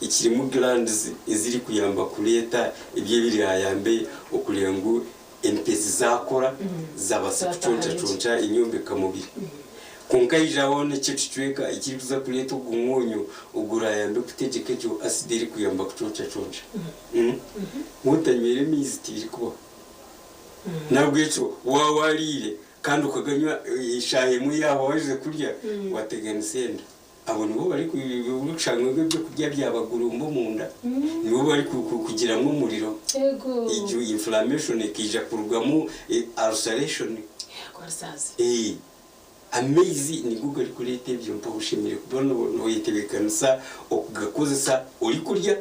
ekirimu glands ezirikuyamba kureeta ebyo ebirayambe okureeba ngu empezi zaakora zabaasa kuconcaconca enyombekamubiri. Kwonka haijaho n'ekyo kicweka ekirikuza kureeta ogu mwonyo ogurayambe kutegyeka egyo acid erikuyamba kuconcaconca. Wotanywire amaizi tibirikubaho. Nahabwekyo waaba wariire kandi okaganywa eshaaha emwe yaaba waherize kurya, wateganisa enda. Abo nibo barikushanga ngu ebyokurya byabagurumba omunda, nibo barikugiramu omuriro, egyo inflammation ekaija kurugamu ulceration. Amaizi nigo garikureeta ebyo mpaho oshemereire kuba noyetebeekanisa okugakozesa orikurya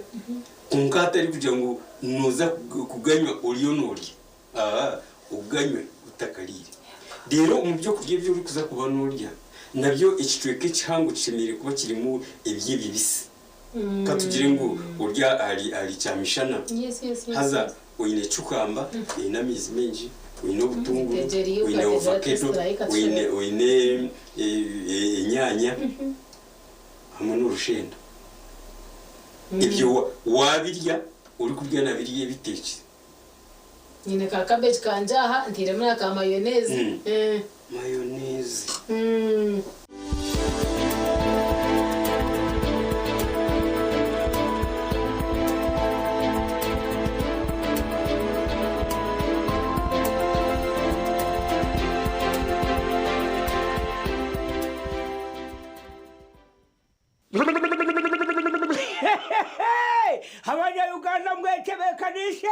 kwonka hatari kugira ngu nooza kuganywa oriyo noorya, oganywe otakariire. Reero omu by'okurya ebi orikuza kuba noorya nabyo ekicweka ekihango kishemereire kuba kirimu eby'ebibisi. Ka tugire ngu ori ahari kyamishana haza oine cukamba eine amaizi maingi, oine obutunguru, oine ovakedo, oine enyaanya hamwe n'orushenda. Ebyo waabirya orikurya na biriya ebiteekire. Nyine ka cabbage kangye aha ntairemu na ka mayonnaise. Mayonnaise. Abanya Uganda mwetebekaniise.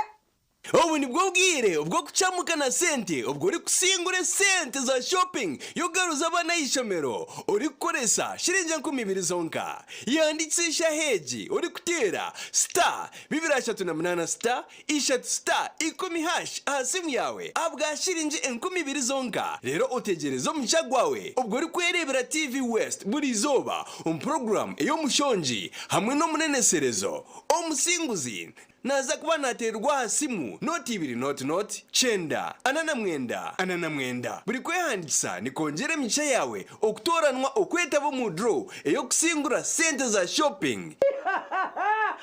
Obu nibwo bwire obw'okucamuka na sente obwo orikusingura esente za shopping y'okugaruza abaana aha ishomero orikukoresa shiringi 2000 zonka. Yandikisa eshaaha egi orikuteera star 238 star ishatu star ikumi hash aha simu yaawe ahabwa shiringi 2000 zonka reero otegyereze omugisha gwawe obwo orikwereebera TV West buri izooba omu puroguraamu ey'omushongi hamwe n'omuneneserezo omusinguzi Naaza kuba naateererwa aha simu nooti ibiri nooti nooti, kyenda, ana na mwenda, ana na mwenda. Buri kwehandiikisa nikwongyera emigisha yaawe okutooranwa okwetaba omu draw ey'okusingura sente za shopping.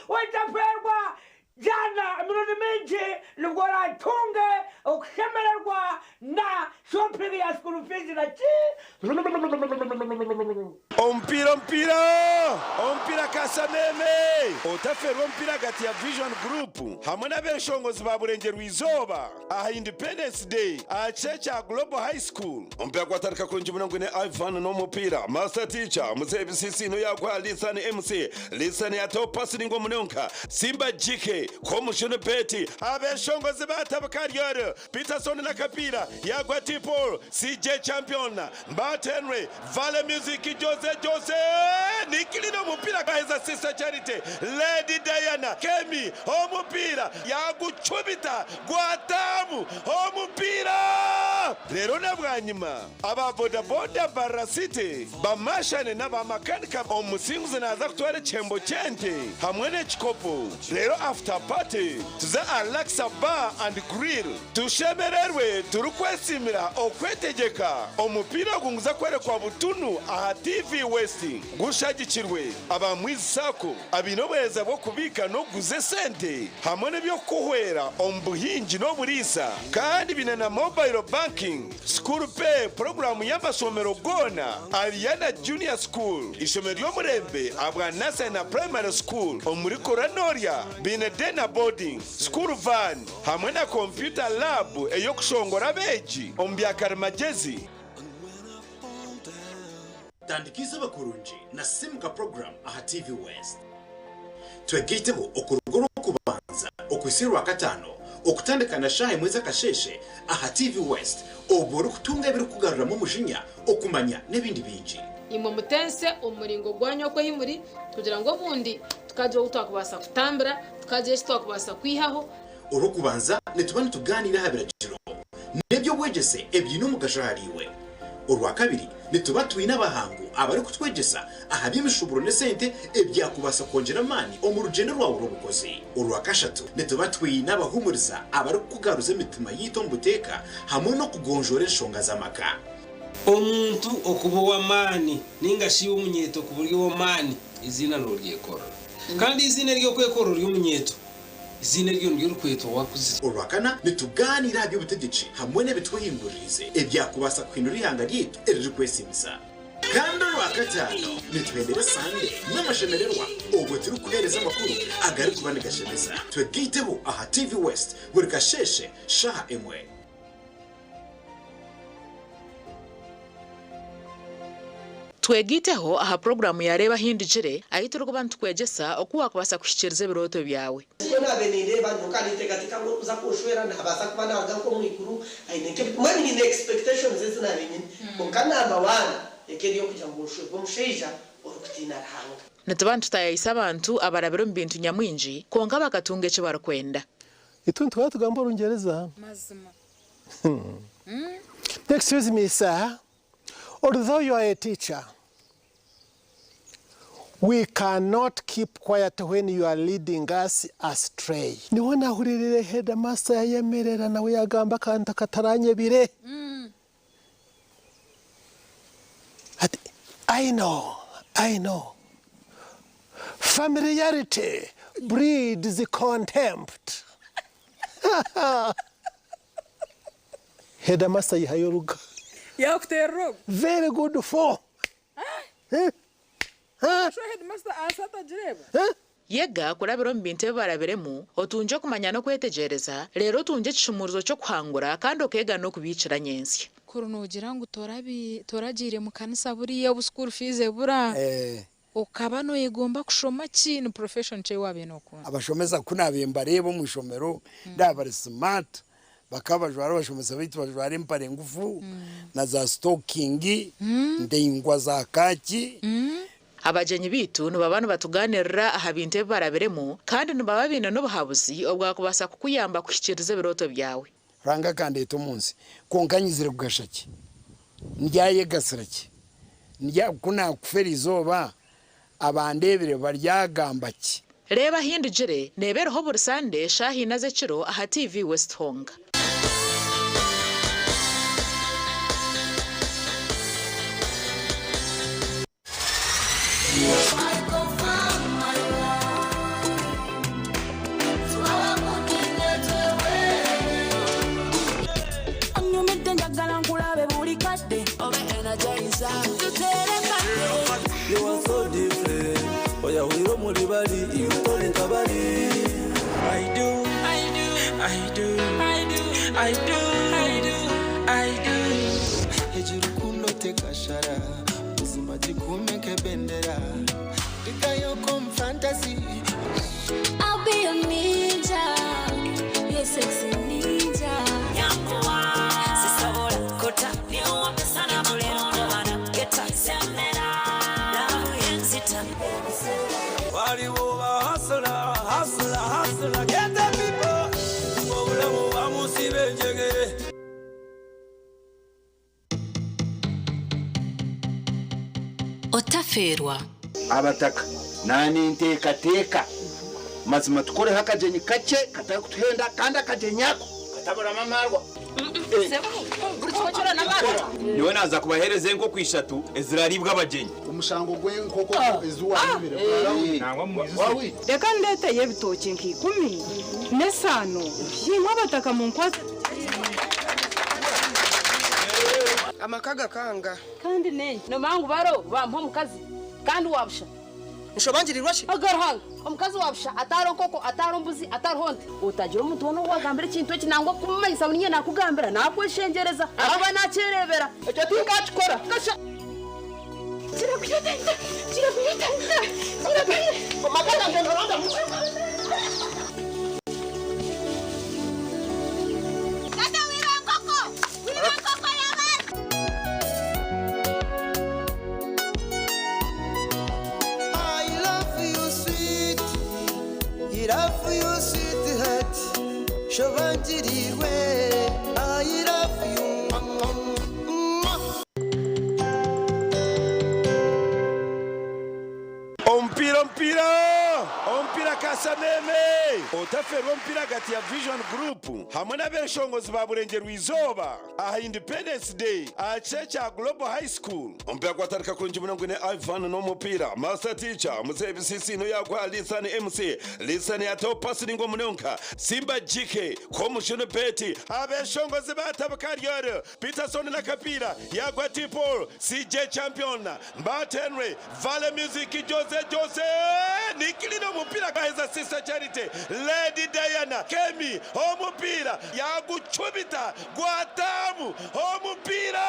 Otaferwa jana emirundi mingi nibwo oratunge okushemererwa na shopping ya school fees na ki. Omupiira omupiira omupiira Kasameme! Otafeerwa omupiira ahagati ya Vision Group hamwe n'abeshongozi ba Burengyerwa Izooba aha Independence Day aha kishaayi kya Global High School. Omupiira gwatandika kurungi munonga gwine Ivan n'omupiira Master Teacher, Muzehe Bisisiino yaguha Lisan MC, Lisan yataho pasi ningwa munonga Simba GK, Komushunu Betty, Abeshongozi batabuka Ariel Peterson n'akapiira yaguha T Paul, CJ Champion, Mbat Henry, Vale Music, Jose Jose, Nikilina omupiira gwaheza Sister Charity, Lady Diana, Kemi omupiira yagucumita gwataamu omupiira. Reero na bwanyima aba bodaboda Mbarara City bamashane n'aba makanika omusinguzi naaza kutwara ekihembo ky'ente hamwe n'ekikopo reero after party tuze aha Laksa Bar and Grill. Tushemererwe turikwesiimira okwetegyeka. Omupiira ogu niguza kworekwa butunu aha TV West gushagikirwe aba Mwizi Sacco abaine obuheereza bw'okubiika n'okuguza esente hamwe n'eby'okukuhwera omu buhingi n'oburiisa kandi baine na Mobile Banking, School Pay puroguraamu y'amashomero goona, Ariana Junior School, ishomero ry'omurembe ahabwa Nursery na Primary School omuri Koronorya baine Day na Boarding, School Van. Hamwe na kompyuta laabu ey'okushongora abeegi omu bya karimagyezi. Tandika eizooba kurungi na Simuka Program aha TV West. Twegaiteho okuruga Orwokubanza okuhitsya Orwakataano okutandika na shaaha emwe z'akasheeshe aha TV West obwo orikutunga ebirikukugaruramu omujinya, okumanya n'ebindi bingi. Imwe mutense omu muringo gwanyu oku ahi muri, kugira ngu obundi tukagira ou twakubaasa kutambira, tukagira eki twakubaasa kwihaho. Orw'okubanza nituba nitugaaniira aha biragiro n'eby'obwegyese ebiine omugasho ahariiwe. Orwakabiri nituba twine abahangu abarikutwegyesa aha by'emishuuburo n'esente ebyakubaasa kwongyera amaani omu rugyendo rwawe rw'obukozi. Orwakashatu nituba twine abahuumuriza abarikukugaruza emitima yaitu omu buteeka hamwe n'okugonjoora enshonga z'amaka. Omuntu okuba ow'amaani nainga shi iwe omunyeeto kuba ori ow'amaani, eiziina nooryekorera. Kandi eiziina ery'okwekorera ori omunyeeto, eiziina eryo niryo orikwetwa waakuzire. Orwakana, nitugaaniira aha by'obutegyeki hamwe n'ebitwehinguririize ebyakubaasa kuhindura eihanga ryaitu eririkwesiimisa. Kandi Orwakataano, nituhendera esande n'amashemererwa obwo turikuheereza amakuru agarikuba nigashemeza. Twegaiteho aha TV West buri kasheeshe shaaha emwe. Twegaiteho aha puroguraamu ya Reeba Ahindugire ahu turikuba nitukwegyesa oku waakubaasa kuhikiiriza ebirooto byawe. Nikwo naabaire nindeeba nyowe ka ninteekateeka ngu orikuza kunshwera naabaasa kuba naaruga nk'omu iguru aine nk'ebi mbwenu nyine expectations ezi naabaire nyine kwonka number one eka eri ey'okugira ngu nshwerwe omushaija orikutiina Ruhanga. Nituba nitutaayaayisa abantu abarabire omu bintu nyamwingi kwonka bakatunga eki barikwenda. Itwe nituba tugamba Orungyereza. Mazima. Excuse me, sir. Although you are a teacher, we cannot keep quiet when you are leading us astray. Niho nahuriirire headmaster yayemerera nawe yagamba akantu akataranyebire. Ati, I know, I know. Familiarity breeds contempt. Headmaster yihayo oruga. Yakuterera ogu. Very good for. Sho headmaster ansi atagireeba. Yega kurabira omu bintu ebi barabiremu, otungye okumanya n'okwetegyereza, reero otungye ekishumuurizo ky'okuhangura kandi okeega n'okubiikira nyentsya. Kuri noogira ngu toragiire mu kanisa buriya obu school fees ebura, okaba noyegomba kushoma ki? Ni profession ki ei waabaire nookunda? Abashomesa ku naabaire mbareeba omu ishomero ndaaba bari smart, bakaba bajwara abashomesa baitu bajwara empare ngufu na za sitokingi ndaingwa za kaaki. Abagyenyi baitu nibaba nibatugaaniirira aha bintu ebi barabiremu kandi nibaba baine n'obuhabuzi obwakubaasa kukuyamba kuhikiiriza ebirooto byawe. Ruhanga akandeeta omu nsi, kwonka nyizire kugasha ki? Ndyayegasira ki? Ndya, ku naakufa eri izooba, abandeebire baryagamba ki? Reeba Ahindugire neeba eriho buri Sande shaaha ina z'ekiro aha TV West Honga. Onyumidde njagala nkulabe buli kadde obe energizer tuterekane. You are so different. Oyahurira omuri bari, iwe tori nka bari. I do, I do, I do, I do, I do, I do, I do. Egi rukundo tekashara buzima gikume nk'ebendera Ndikayo omu fantasy. I'll be your ninja, your sexy ninja. Sisobola kota niwambe sana makono geta semera love yenzita. Waliwo ba hustler, hustler, hustler, get the people. Obulamu bamusiba enjegere. Otafeerwa. Abataka naninteekateeka mazima tukoreho akagyenyi kakye katarikutuhenda kandi akagyenyi ako kataburamu amaarwa. Nyowe naaza kubaheereza enkoko ishatu ezirariibwa abagyenyi. Omushango gw'enkoko ezi waayibire gurarahwire. Reka ndeeteyo ebitookye nka ikumi n'esaano, imwe abataka munkwatse. Amaka gakanga. Kandi nenki nomanya ngu baro bampa omukazi kandi wabusha. Nshobangirirwa ki? Aga Ruhanga, omukazi wabusha atariho nkoko, atariho mbuzi, atariho nte. Otagira omuntu woona ou wagambira ekintu eki nangwa kumumanyisa ngu niinye naakugambira, naakweshengyereza ahakuba naakyereebera. Ekyo tinkakikora. Kasha. Kirakuyotaita, kirakuyotaita, kirakuyotaita. Amaka gangye noronda Tata wiba enkoko! Wiba enkoko y'abandi! I love you sweet, I love you sweetheart, shobangirirwe. I love you. Mwah, mwah. Omupiira omupiira omupiira kasameme otafeerwa omupiira ahagati ya Vision Group hamwe n'abeshongozi ba Burengyerwa Izooba aha Independence Day aha kishaayi kya Global High School. Omupiira gwatandika kurungi munonga gwine Ivan n'omupiira Master Teacher Muzeeyi Bisisiino yaguha Lisan MC Lisan yataho pasi ningwa munonga Simba GK Komushunu Betty abeshongozi batabuka Ryoro Peterson n'akapiira yaguha T Paul CJ Champion Mbat Henry Vale Music Jose Jose Nikilina omupiira gaheza Sister Charity Lady Diana Kemi omupiira yagucubita gwatamu omupiira.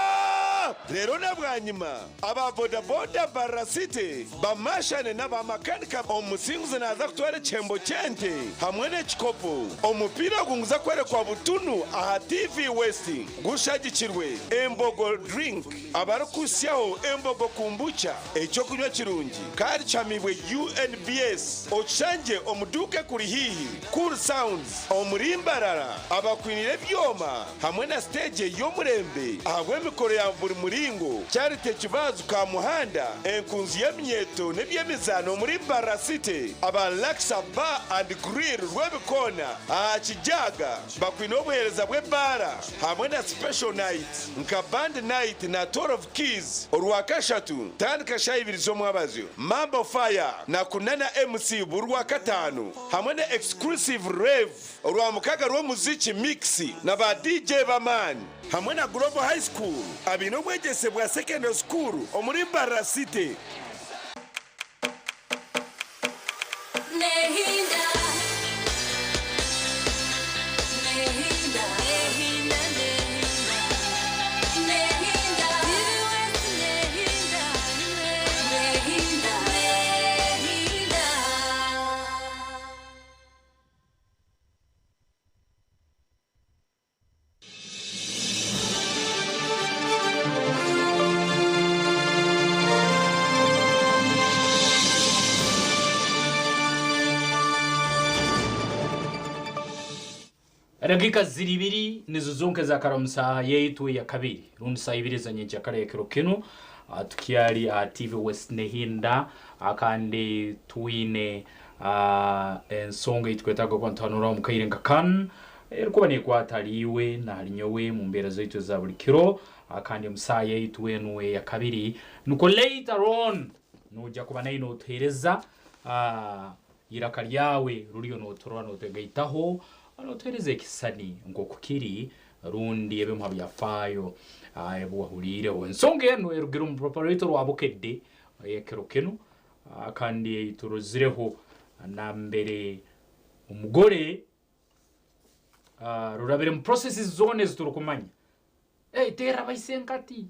Reero na bwanyima aba bodaboda Mbarara City bamashane n'aba makanika. Omusinguzi naaza kutwara ekihembo ky'ente hamwe n'ekikopo. Omupiira ogu niguza kworekwa butunu aha TV West gushagikirwe Embogo Drink abarikuhitsyaho Embogo Kombucha eky'okunywa kirungi kandi kihamiibwe UNBS. Okishangye omu duuka ekuri haihi, Cool Sounds omuri Mbarara abakwiniire ebyoma hamwe na siteegi ey'omurembe ahabw'emikoro ya buri muringo, Charity Kibazu Kamuhanda, enkunzi y'eminyeeto n'eby'emizaano omuri Mbarara City, aba Laksa Bar and Grill Rwebikoona aha Kijaga bakwine obuheereza bw'ebaara hamwe na special night nka Band Night na 12 Keys Orwakashatu tandika shaaha ibiri z'omwabazyo, Mambo Fire na Kunana MC buri Rwakataano hamwe na Exclusive Rave. Orwamukaga rw'omuziki Mix na ba DJ b'amaani hamwe na Global High School abaine obwegyese bwa Secondary School omuri Mbarara City. Edakika ziri ibiri nizo zonka ezakara omu saaha yaitu eya kabiri rundi saaha ibiri eza nyenkyakara ekiro kinu. Tukyali aha TV West Nehinda kandi twine ensonga ei tukwetaaga kuba nituhanuraho omu kaire nka kanu erikuba neekwata ahari iwe n'ahari nyowe omu mbeera zaitu eza buri kiro kandi omu saaha yaitu enu eya kabiri nukwo later on noija kuba nayo nootuheereza eiraka ryawe ruriyo nooturora nootwegaitaho nootuheereza ekisisani nk'oku kiri rundi ebimu ha byafaayo ebi wahuliireho. Ensonga enu erugire omu rupapura rwaitu orwa Bukedde ey'ekiro kinu kandi ei turozireho nambere omugore rurabire mu processes zoona ezi turukumanya. Teera baise enkati,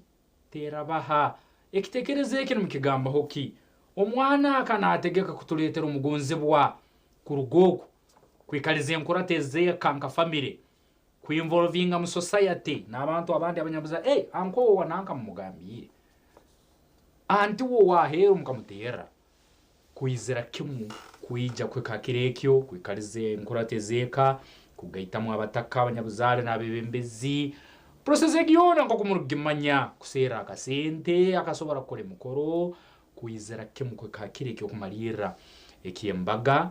teera baha. Ekitekerezo eki nimukigambaho ki? Omwana aka naategeka kutuleetera omugonzibwa kuruga oku, kwikaliza enkurato ez'eka nka famire, kwinvolvinga mu society n'abantu abandi abanyabuzaare. Hey, anko owa nanka mumugambiire, anti we ow'aheeru mukamuteerra. Kwizira kimu kwija kuhika ha kiro ekyo, kwikaliza enkurato ez'eka, kugaitamu abataka, abanyabuzaare n'abebembezi. Process egi yoona nk'oku murukugimanya, kuserra akasente akasobora kukora emikoro, kwizira kimu kuhika ha kiro eky'okumalirra eky'embaga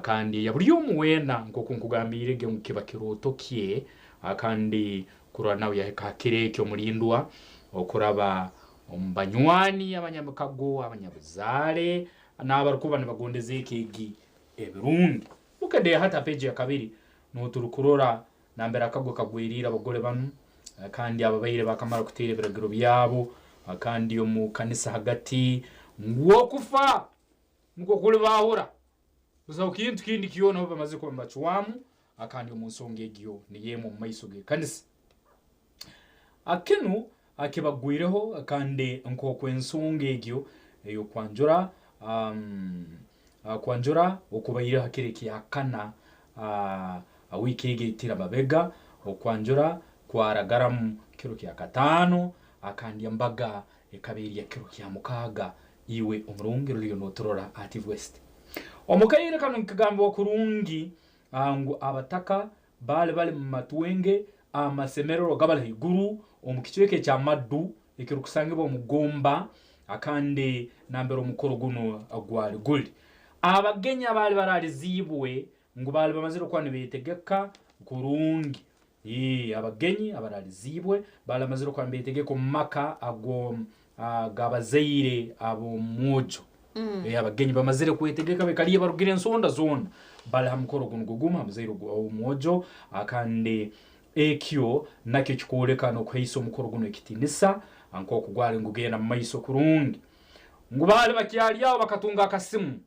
kandi eya buli omu weena nk'oku nkugambiire ge ngu kiba kirooto kye kandi kurora nawe yahika ha kiro ekyo omulindwa okuraba omu banywani, abanyamikago, abanyabuzaare n'abarukuba nibagondeza eka egi ebirungi. Bukedde hati ha peegi ya kabiri nuho turukurora nambere akagwe kagweriire abagore banu kandi ababaire bakamara kuteera ebiragiro byabo kandi omu kanisa hagati ngu okufa nukwo kulibahura. Busaho kintu kindi kyona obu bamazire kuba nibacwamu kandi omu nsonga egyo niyo emu omu maiso g'ekanisa. Kinu kibagwireho kandi nk'oku ensonga egyo ey'okwanjura kwanjura okubaireho ha kiro ekyakana wiiki egi eitire amabega, okwanjura kwaragaramu kiro kyakataano kandi embaga ekaba eri ya kiro kyamukaaga. Iwe omurungi ruriyo noturora aha TV West. Omu kaire kanu nikigambibwa kurungi ngu abataka baali bali mu matwenge amasemererwa gabali haiguru omu kicweka ekya Maddu ekirukusangibwa omu Gomba kandi nambere omukoro gunu gwali guli. Abagenyi abaali baraliziibwe ngu baali bamazire kuba nibetegeka kurungi. Abagenyi abaraliziibwe baali bamazire kuba nibetegeka omu maka ago g'abazaire ab'omwojo. Abagenyi bamazire kwetegeka baikaliire barugire ensonda zoona bali ha mukoro gunu gugumu ha muzaire ow'omwojo kandi ekyo nakyo kikooleka n'okuhaisa omukoro gunu ekitiinisa nk'oku gwali nigugenda mu maiso kurungi. Ngu baali bakyali aho bakatunga akasimu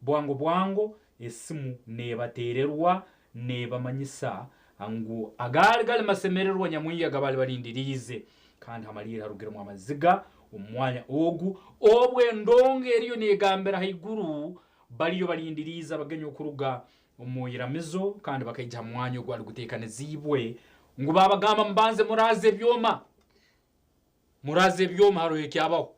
Bwango bwango esimu neebateererwa neebamanyisa ngu agaali gali masemererwa nyamwingi agabaali balindiriize. Kandi hamaliire harugiremu amaziga omu mwanya ogu, obu endongo eriyo neegambira haiguru, bariyo balindiriize abagenyi okuruga omu iramizo kandi bakaija ha mwanya ogwali guteekaniziibwe, ngu baabagamba mubanze muraaze ebyoma. Muraaze ebyoma haroho ekyabaho.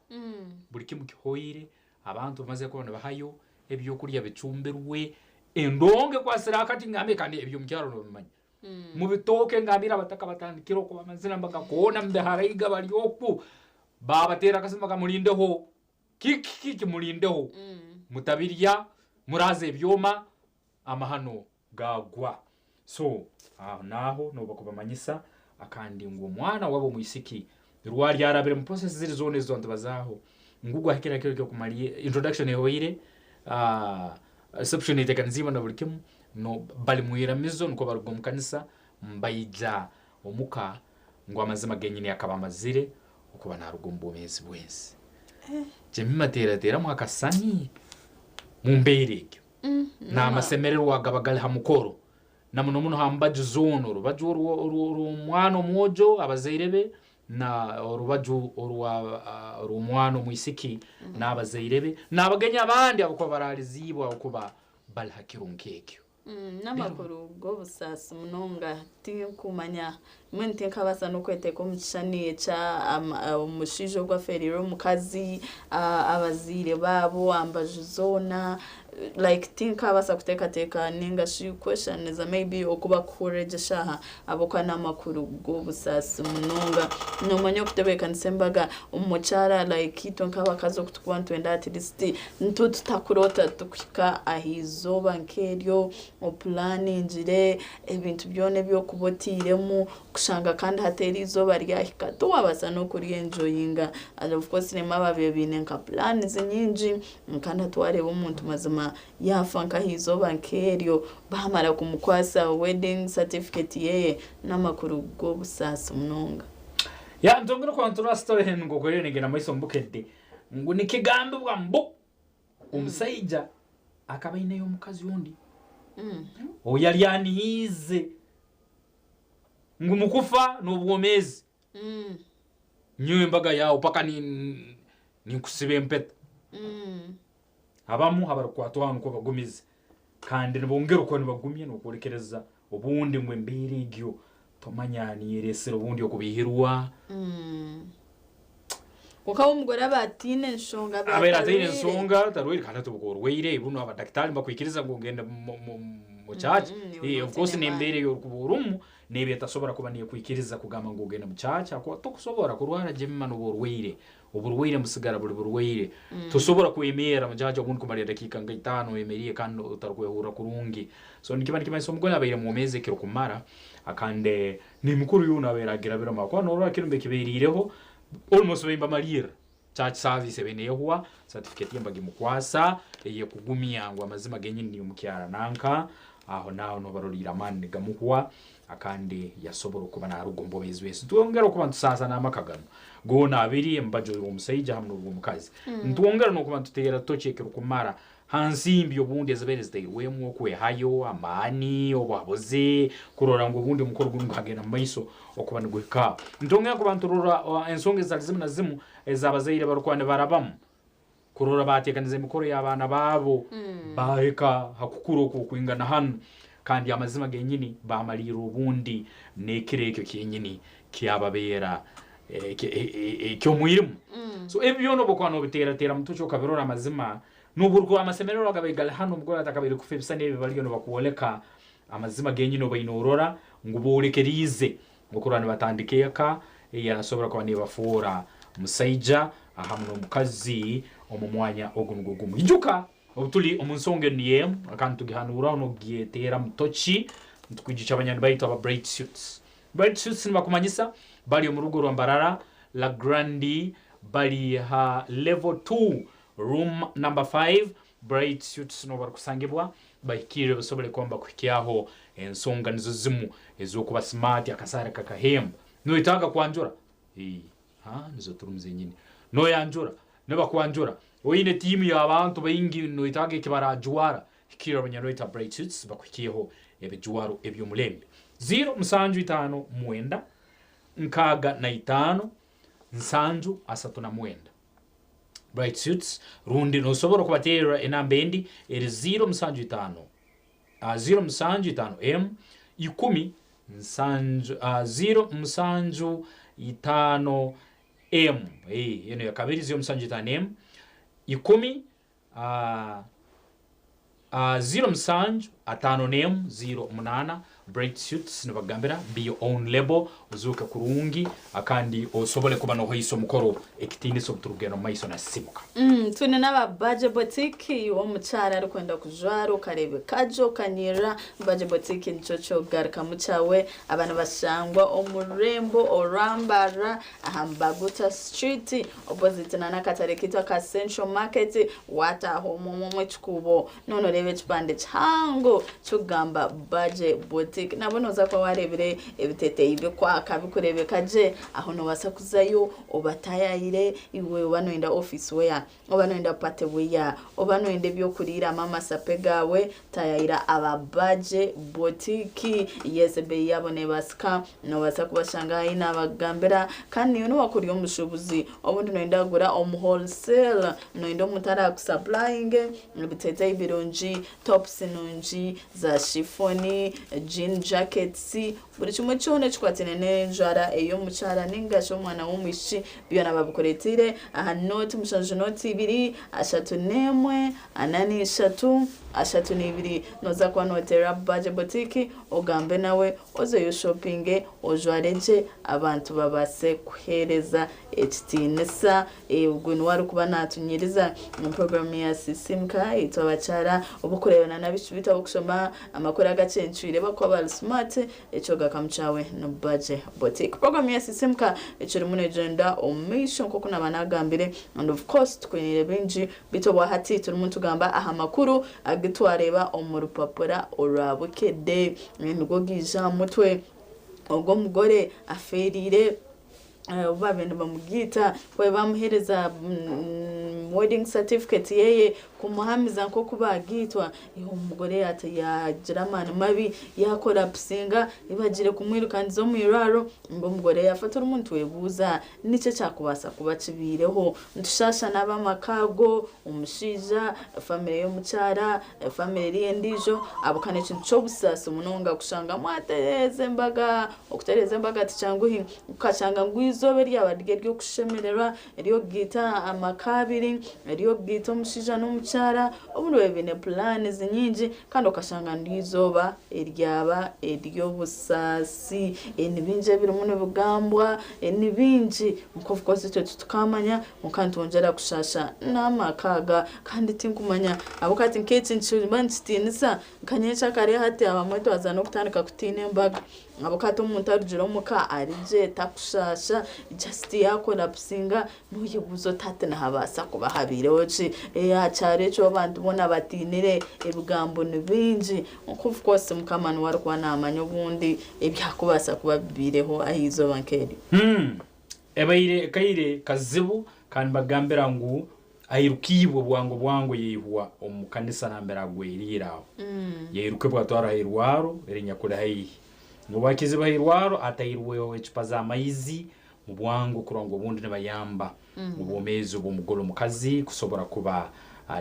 Buli kimu kihoire, abantu bamazire kuba nibahayo, ebyokulya bicumbirwe, endongo ekwasire akati ngambe kandi eby'omu kyaro nobimanya. Mubitooke ngambire abataka batandikire okuba amazina mbagakoona mubiharaiga bari oku, baabateera akasimu baka murindeho, kiki kiki murindeho, mutabirya, muraaze ebyoma, amahano gaagwa. So aho naaho nobu bakubamanyisa akandi ngu omwana wabo omwisiki rwari arabire mu process ziri zoona ezi twantubazaaho ngu gwahikire hakiro ky'okumarirra introduction ehoire, reception eteekaniziibwe na buri kimu, no bari mu iramizo nikwo baruga omu kanisa mbaija omuka ngu amazima genyini akaba amazire okuba naruga omu bwomeezi bw'ensi. Jemima teerateeramu akasani mu mbeera egyo n'amasemererwa agaba gari ha mukoro na muno muno ha mbaju zoona orubaju orw'omwana omwojo abazaire be na orubaju orw'omwana omwisiki n'abazaire be n'abagenyi abandi abakuba baraaliziibwe abakuba bali ha kiro nk'ekyo. N'amakuru g'obusaasi munonga tinkumanya mbwenu tinkabaasa n'okweteeka omu kishushani ekya omushaija ogu afeereirwe omukazi, abazaire baabo aha mbaju zoona like tinkabaasa kuteekateeka ninga shi kweshushaniriza maybe oku barikuhurira egi eshaaha ahabw'okuba n'amakuru g'obusaasi munonga. Noomanya okutebeekanisa embaga omukyara like itwe nk'abakazi oku turikuba nitwenda at least nitwe tutakuroota turikuhika aha izooba nk'eryo opulaningire ebintu byona ebi orikuba otairemu kushanga kandi hati eri izooba ryahika tiwabaasa n'okuryenjoyinga and of course nimwo abaabaire baine nka pulanizi nyingi kandi hati waareeba omuntu mazima yaafa nk'aha izooba nk'eryo baamara kumukwasa wedding certificate ye n'amakuru g'obusaasi munonga. Ya ntongere kwantura story enu nk'oku eriyo negenda mumaiso omu Bukedde ngu nikigambibwa mbu omusaija akaba aineyo omukazi ondi ou yali anihiize ngu mukufa n'obwomeezi nyowe embaga yaawe paka ninkusiba empeta. Abamu abarikukwatwaho nikwo bagumize kandi nibongera okuba nibagumya n'okworekereza obundi ngu embeera egyo tomanya niyo ereesire obundi okubiihirwa. Kwonka we omugore aba ataine nshonga abeera ataine ensonga atarwaire kandi hati obu orwaire bunu abadakitaari nibakwikiriza ngu ogende mu church. Of course n'embeera ei orikuba orimu neeba etasobora kuba neekwikiriza kugamba ngu ogende mu church ahakuba tokusobora kurwara Jemima n'obu orwaire. Oburwaire nibusigara buri burwaire. Tosobora kwemerra mujaaja obundi kumara edakiika nka itaano oyemeriire kandi otarikwehurra kurungi. So nikiba nikimanyisa omugole abaire mwomeezi ekirukumara kandi n'emikoro yoona abaire agirabiremu ahakuba norora kinu ekiberiireho almost babaire nibamalirra church service ebaire nehwa, certificate ye nibagimukwasa eyekugumya ngu amazima genyini niiwe mukyara nanka, aho naaho nobaroliire amaani nigamuhwa. Akandi yasobora okuba naruga omu bwomeezi bw'ensi. Nitwongera okuba nitusaasa n'amaka ganu goona abiri, embaju orw'omusaija hamu n'orw'omukazi. Nitwongera n'okuba nituteera toki ekirukumara ha nsimbi obundi ezibaire zitairwemu okwehayo, amaani, obuhabuzi, kurora ngu obundi omukoro gunu gukagenda omu maiso okuba niguhika aho. Nitwongera kuba niturora ensonga ezitali zimu na zimu ez'abazaire barukuba nibarabamu kurora baateekaniza emikoro y'abaana baabo baahika ha kukura oku okwingana hanu kandi amazima genyini baamalirra obundi n'ekiro ekyo kyenyini kyababeera eky'omwirima. So ebi byona obu okuba noobiteerateera mutoki okabirora amazima n'obu orikuba amasemererwa agabaire gali hanu omugore atakabaire kufa ebisani ebi bariyo nibakwoleka amazima genyini obaire noorora ngu boolekeriize Okurora nibatandika eka ey'erasobora kuba n'ebafoora musaija ahamu n'omukazi omu mwanya ogu nugwo gumu. Ijuka, obu tuli omu nsonga enu niyo emu kandi nitugihanuuraho n'okugyeteeramu toki, nitukwijukya abanywani baitu aba Bright Suits. Bright Suits nibakumanyisa bali omu rugo rwa Mbarara, La Grande, bali ha level 2 room number 5. Bright Suits nuho barukusangibwa, bahikirire basobole kuba nibakuhikyaho ensonga nizo zimu ez'okuba smart akasaara kakahemba. Noyetaaga kwanjura? Ii, ha nizo turimu zenyini. Noyanjura? Nibakwanjura. Oine tiimu y'abantu baingi noyetaaga eki barajwara? Hikirra abanyarweta Bright Suits bakuhikyeho ebijwaro eby'omulembe. 0759 65. 7 39. Bright Suits, rundi nosobora kubateerera enamba endi eri 075 075 M 10 7, 075 M, eno yakabiri 075 M 10 07 5 08. Bright Suits nibagambira be your own label, ozuuke kurungi akandi osobole kuba nohoisa omukoro ekitiinisa obuturugenda omu maiso nasimuka. Twine n'aba Baje Boutique. Omukyara arikwenda kujwara okareebeka gye okanyirira, Baje Boutique nikyo kyokugarukamu kyawe. Aba nibashangwa omu rurembo orwambara aha Mbaguta Street, opposite n'akatare kaitu aka Central Market. Wataaha omwo ekikuubo none oreeba ekipande kihango kikugamba Baje Boutique. Nabo noza kuba wareebire ebiteteyi bikwaka bikureebeka gye. Aho nobaasa kuzayo obatayayire. Iwe oba noyenda office wear, oba noyenda party wear, oba noyenda ebyokuriiramu amasape gaawe, tayayira aba Baje Boutique. Yes, ebeeyi yaabo nebaasika. Nobaasa kubashanga haihi nabagambira. Kandi niyo niwakuri omushuubuzi, obundi noyenda kugura omu wholesale, noyenda omuntu arakusupplyinge ebiteteyi birungi, tops nungi za chiffon, jean jackets, buri kimwe kyona ekikwatine n'enjwara ey'omukyara ningashi omwana w'omwishiki, byona babikureetiire aha 07 02 31 43 32. Noza kuba noteera Baje Boutique ogambe nawe, ozeyo shoppinge, ojware gye, abantu babaase kuheereza ekitiinisa. Ogwe niwe arikuba natunyiriza omu programu ya Sisimuka. Itwe abakyara obukureebana n'abaishiki bitu abokushoma amakuru agacencwire bakuba bari smart, ekyogakamu kyawe ni Baje Boutique. Programu ya Sisimuka ekirimu negyenda omu maisho nk'oku naba nagambire, and of course tukwiniire bingi, bitu obwahati turimu nitugamba aha makuru agu twareeba omu rupapura orwa Bukedde. Nigwo giija aha mutwe ogw'omugore afeeriire obu babaire nibamugiita, babaire bamuheereza wedding certificate yeye kumuhamiza nk'oku bagiitwa. Omugore yagira amaani mabi yacollapsinga, bagiire kumwirukangiza omu irwariro ngu omugore yafa. Turimu nitwebuuza niki ekyakubaasa kuba kibiireho. Nitushasha n'ab'amaka ago, omushaija, famire y'omukyara, famire eri endiijo abukana. Ekintu ky'obusaasi munonga kushanga mwatereeza embaga. Okutereeza embaga tikyanguhi, ukashanga ngu izooba eryaba riri ery'okushemererwa, ery'okugiita amaka abiri, ery'okugiita omushaija n'omukyara, obundi babe biine plans nyingi, kandi okashanga ngu izooba eryaba ery'obusaasi. Ni bingi ebirimu nibigambwa, ni bingi nka of course itwe titukamanya, kwonka nitwongyera kushasha n'amaka aga. Kandi tinkumanya ahabw'okuba hati nk'eki nikiba nikitiinisa nka nyekyakare. Hati abamwe twaza n'okutandika kutiina embaga, ahabw'okuba hati omuntu arugire omuka ari gye takushasha, just yacollapsinga, noyebuuza oti hati nihabaasa kuba habiireho ki? Aha kyaro ekyo abantu boona batiinire, ebigambo ni bingi. Kwonka of course Mukama niwe arikuba naamanya obundi ebyakubaasa kuba bibiireho aha izooba nk'eryo. Ebaire kaire kazibu kandi bagambira ngu airukiibwe bwangu bwangu yaihwa omu kanisa nambere agweriire aho. Yairukibwa atwarwa ha irwaro erinyakuli haihi. Obu akizibwe ha irwaro atairweho ecupa z'amaizi mu bwangu kurora ngu obundi nibayamba obwomeezi obw'omugole omukazi kusobora kuba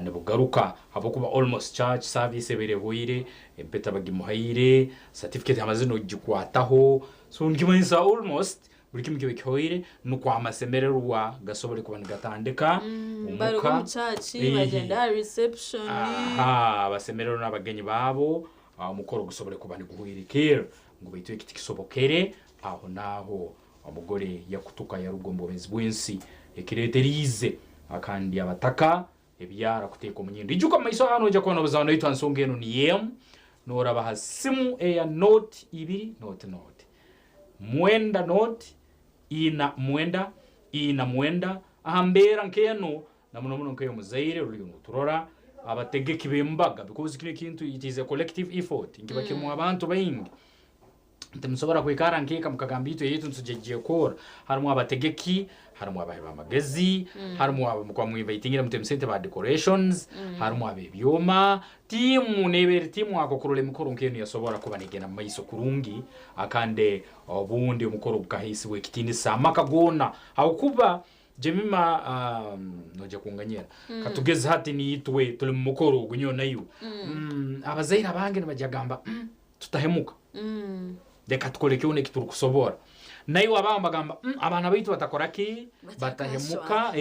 nibugaruka, habwokuba almost church service ebaire ehwaire, empeta bagimuhaire, certificate hamaze n'okugikwataho, so nikimanyisa almost buri kimwe kibe kihoire nukwo amasemererwa gasobole kuba nigatandika baruga omuka. Omu church bagenda aha reception. Aha basemererwa n'abagenyi baabo, omukoro gusobole kuba niguhwerekerra ngu baitu eki tikisobokere. Aho naaho omugore yakutuka yaruga omu bwomeezi bw'ensi, ekireeteriize kandi abataka ebyara kuteeka omunyindo. Ijuka mu maiso aha noija kuba nobuzaho naitwe ha nsonga enu niyo emu, nooraba ha simu eya 02 00 9 0 4 9 4 9 aha mbeera nk'enu, na muno muno nk'ey'omuzaire ruriyo nuturora abategeki b'embaga, because kino ekintu it is a collective effort, nkiba kirimu abantu baingi. Timusobora kwikara nkeeka mukagamba itwe eyaitu nitugyekoora. Harimu abategeki, harimu abahi b'amagezi, harimu abu mukuba mwinvitingire mutemu sente ba decorations, harimu ab'ebyoma. Tiimu neeba eri tiimu ako kurora emikoro nk'enu yasobora kuba negenda mu maiso kurungi kandi obundi omukoro gukahaisibwa ekitiinisa amaka goona habwokuba Jemima noija kunganyira katugeze hati niitwe tuli mu mukoro ogu nyowe naiwe, abazaire abange nibaija kugamba tutahemuka leka tukole kyona eki turukusobora. Naiwe abaabo nibagamba abaana baitu batakora ki? Batahemuka.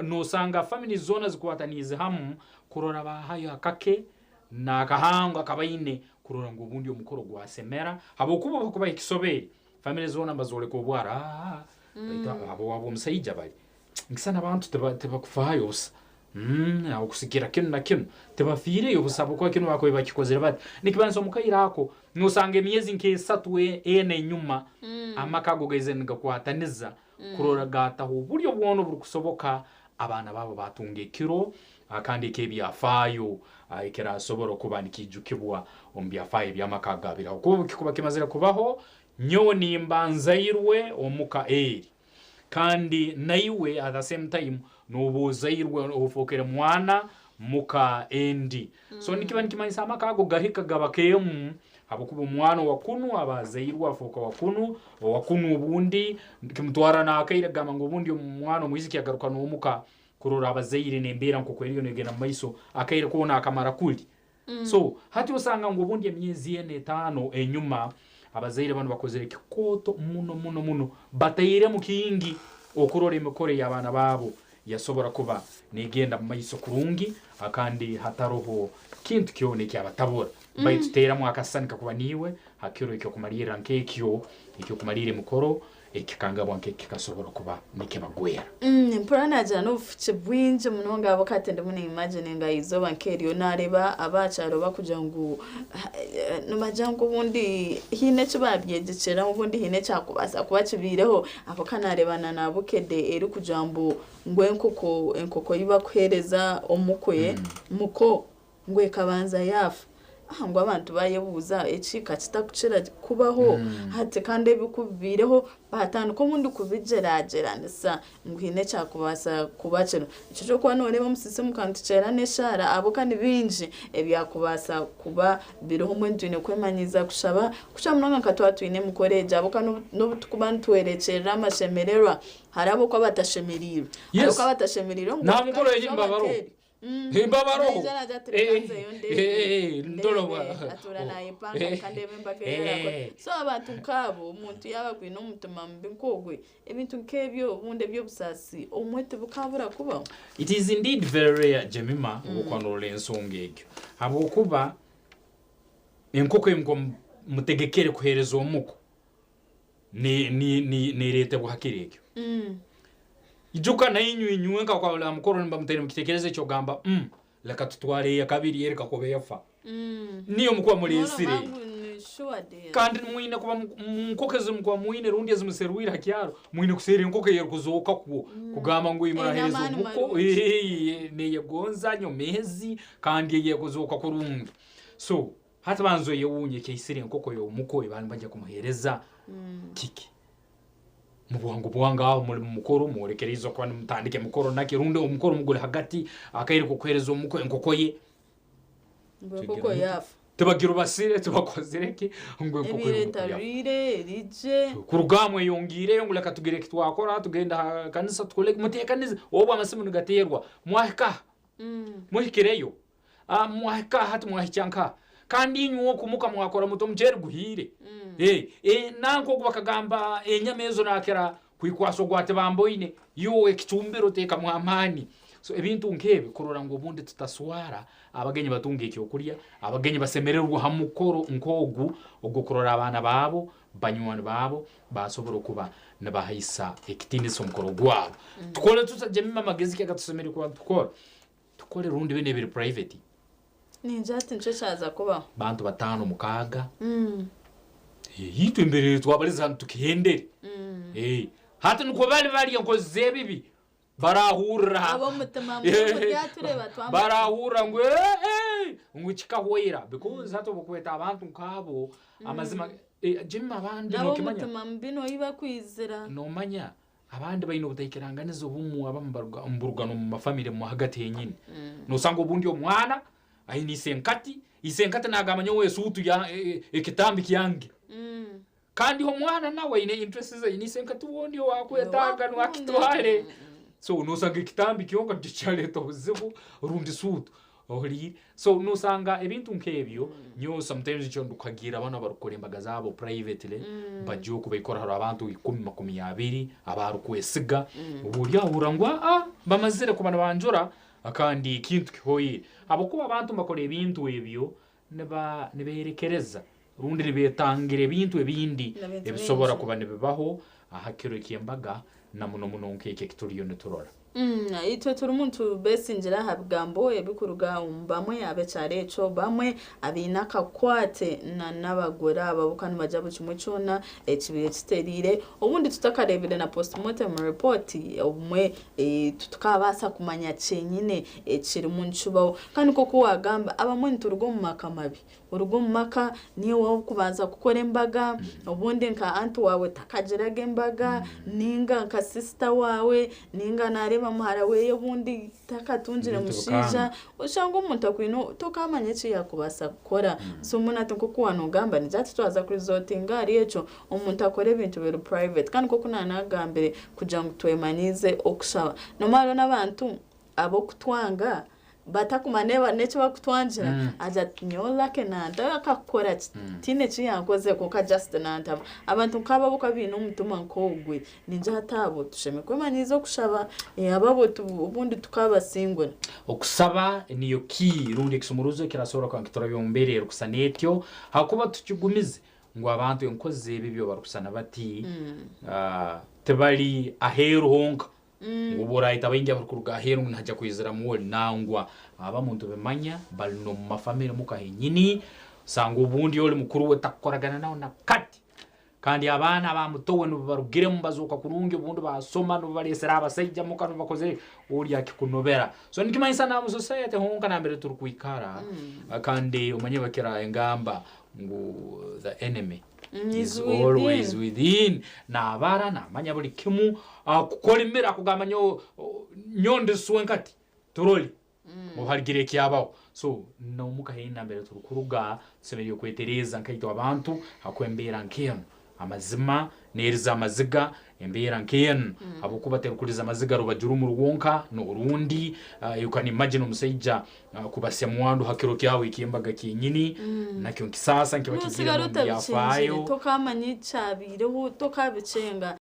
Nosanga families zoona zikwataniize hamu kurora bahayo akake n'akahango akabaine kurora ngu obundi omukoro gwasemera habwokuba obu hakubaho ekisobeere family zoona nibazooleka obwara aah baitu ab'owaabo omusaija bari nkisana abantu tibakufaayo busa. Okusigira kinu na kinu tibafiireyo busa habwokuba kinu baakubaire bakikozere bati. Nikibanisa omu kaire ako nosanga emyezi nk'esatu ena enyuma amaka ago gaizire nigakwataniza kurora gaataho oburyo bwona oburukusoboka abaana baabo baatunga ekiro kandi eky'ebyafaayo ekirasobora kuba nikiijukibwa omu byafaayo eby'amaka agaabireho. Habwokuba obu kikuba kimazire kubaho, nyowe nimba nzairwe omuka eri. Kandi naiwe at the same time noba ozairwe ofookere mwana muka endi. So nikiba nikimanyisa amaka ago gahika gaba k'emu habwokuba omwana owa kunu aba azairwe afooka wa kunu, owa kunu obundi kimutwarra n'akaire kugamba ngu obundi omwana omwisiki agaruka n'omuka kurora abazaire n'embeera nk'oku eriyo negenda mu maiso akaire koona akamara kuli. So hati osanga ngu obundi emyezi ena etaano enyuma abazaire banu bakozere kikooto muno muno muno batairemu kingi okurora emikoro ey'abaana baabo yasobora kuba negenda mu maiso kurungi kandi hataroho kintu kyona ekyabatabura. Baitu teeramu akasisani kakuba niiwe ha kiro eky'okumalirra nk'ekyo eky'okumalirra emikoro Ekikangabwa nk'eki kikasobora kuba nikibagwera. Mpurira naagira n'obufuki bwingi munonga ahabw'okuba hati ndimu niimagininga eizooba nk'eryo naareeba ab'aha kyaro bakugira ngu nibagira ngu obundi haine eki baabyegyekyeraho obundi haine ekyakubaasa kuba kibaireho ahabw'okuba naareeba na na Bukedde erikugira mbu ngu enkoko enkoko ei bakuheereza omukwe muko ngu ekabanza yaafa. Aha ngu abantu baayebuuza eki ka kitakukira kubaho hati kandi ebi ku bibaireho baatandika obundi kubigyeragyeranisa ngu haine ekyakubaasa kuba kiriho. Ekyo ky'okuba nooreeba omusisi muka nitukyera n'eshaara ahabw'okuba ni bingi ebyakubaasa kuba biriho mbwenu twine kwemanyiiza kushaba kukira munonga nka twaba twine emikoro egi ahabw'okuba n'obu turikuba nitworekyerera amashemererwa hariho ab'okuba batashemereirwe. Hariho okuba batashemereirwe ngu N'aha mukoro egi nibabaroho. Mbabaroho. So abantu nkaabo omuntu yaaba akwine omutima mubi nk'ogwe ebintu nk'ebyo obundi eby'obusaasi obumwe tibikabura kubaho. It is indeed very rare Jemima obwokuba norora ensonga egyo habwokuba enkoko ei mukuba mutegekere kuhereza omuko neereetebwa ha kiro ekyo. Ijuka nainywe inywenka kwa mukoro nimuba mutaine mukitekerezo eky'okugamba mm leka tutware eyakabiri eri kakuba efa. Niyo mukuba mureesire. Kandi mwine kuba mu nkoko ezi mukuba mwine rundi ezi muserwire ha kyaro, mwine kuserra enkoko ey'erukuzooka kwo kugamba ngu ei muraheereza omuko neeyegonza nyomeezi kandi ey'ekuzooka kurungi. So Hati banza oyewuunye ekyaisire enkoko y'omuko ei baali nibagya kumuheereza kiki? Mubwangu bwangu aho muli mu mukoro mworekereize okuba nimutandika emikoro naki rundi omukoro muguli hagati akaire k'okuheereza omuko enkoko ye. Ngu enkoko yaafa. Tibagirubasire tibakozire ki ngu enkoko Ebaire y'omuko yaafa. etarwire erigye. Kuruga aha mweyongiireyo ngu leka tugire eki twakora tugende aha kanisa tukole muteekanize obwo amasimu nigateerwa mwahika aha? Muhikireyo? Ah, mwahika aha timwahikya nkaha. Kandi inywe oku muka mwakora muti omuceeri guhiire. Eh, eh, nanka ogu bakagamba enyama ezo nakira kwikwasa ogu ati bamboine. Iwe ekicumbiro teekamu amaani. So ebintu nk'ebi kurora ngu obundi tutaswara, abagenyi batunga ekyokurya, abagenyi basemererwa ha mukoro nk'ogu ogw'okurora abaana baabo, banywani baabo baasobora okuba nibahaisa ekitiinisa omukoro gwabo. Tukole tuta Jemima amagezi ki agatusemeriire kuba nitukora? Tukore rundi binu ebiri private. Ningira ati nikyo kyaza kubaho. Bantu batano mukaga. Itwe embere twabaliza hanu tukihendere. Hati nikwo bali bari enkozi z'ebibi barahurira. Ab'omutima mubi muryatureba twamara. Barahurira ngu ngu kikahwera because hati obu okweta abantu nk'abo amazima. Jemima abandi Nabo nokimanya omutima mubi noyi bakwizira. Nomanya abandi baine obutaikiranganiza obumwe, abamu baruga mburuga n'omu mafamire mu hagati henyini. Nosanga obundi omwana aine isenkati, isenkati nagamba nyowe esuutu ya ekitambi kyange. Kandi omwana nawe aine interest ze, aine isenkati wondi owakwetaaga nwakitware. So nosanga ekitambi kyonka nikyo kyareta obuzibu rundi suutu ohuriire. So nosanga ebintu nk'ebyo, nyowe sometimes nikyo ndikuhagiira banu abarikukora embaga zaabo privately, bagye oku baikora hariho abantu ikumi 20 abaarikwesiga, obu oryahurira ngu aa bamazire kuba nibanjura kandi ekintu kihoire. Ahabw'okuba abantu nibakora ebintu ebyo niba nibeerekereza rundi nibeetangira ebintu ebindi Ebintu ebisobora bingi. kuba nibibaho aha kiro eky'embaga na muno muno nk'eki eki turiyo niturora. Itwe turimu nitubeesingira aha bigambo ebikuruga omu bamwe ab'ekyaro ekyo, bamwe abaine akakwate n'abagore aba bo ka nibagira buri kimwe kyona ekibaire kitereire. Obundi tutakareebire na postmortem report obumwe titukabaasa kumanya kyenyine ekirimu nikibaho. Kandi nk'oku waagamba abamwe nituruga omu maka mabi. Oruga omu maka niiwe ow'okubanza kukora embaga, obundi nka anti waawe takagiraga embaga, ninga nka sisita waawe, ninga naareeba muhara weeye obundi takatungire Ebintu mushaija, bikanga. Oshanga omuntu akwine tokaamanya eki yaakubaasa kukora. So mbwenu hati nk'oku waanoogamba nigira ati twaza kurizotinga ahari ekyo, omuntu akore ebintu biri private. Kandi nk'oku naanaagambire kugira ngu twemanyiize okushaba. Noomanya hariho n'abantu ab'okutwanga batakumanya n'eki bakutwangira, agira ati nyowe Lucky nantama akakukora ki? Tihaine eki yankozire kwonka just nantama. Abantu nk'abo ahabw'okuba baine omutima nk'ogwe, ningira hati abo tushemereire kwemanyiiza okushaba, ababo obundi tukabasingura. Okusaba niyo key rundi ekisumuruzo ekirasobora kuba nikiturabya omu mbeera erukusana etyo, habwokuba tukigumize ngu abantu enkozi z'ebibi obu barukusana bati, tibali aheeru honka Ngu obu oraayeta baingi abarikuruga aheeru ngu nihaija kwiziramu ori, nangwa. Abamwe nitubimanya bari n'omu mafamire muka henyini, osanga obundi ori mukuru we takukoragana nawe na kati. Kandi abaana aba muto we nibo barugiremu bazooka kurungi obundi baasoma nibo bareesire abasaija muka nibo bakozire ori akikunobera. So nikimanyisa na omu society honka nambere turikwikara kandi omanye bakira engamba ngu the enemy Is is always within. Within. Nabara namanya buri kimu, akukorimira akugamba nyowe nyowe ndi swenka ati turole obu harigira ekyabaho. So n'omuka haihi nambere turikuruga tusemeriire kwetereeza nkaitwe abantu ahakuba embeera nk'enu amazima neeriza amaziga embeera nk'enu habwokuba terikuriza amaziga rubaju rumwe rwonka n'orundi. You can imagine omusaija kubasya mwandu ha kiro kyawe eky'embaga kyenyini, nakyo nkisaasa nikiba kigiire Nosigara n'omu otabikyengire, byafaayo. tokamanya ekyabaireho, tokabikyenga.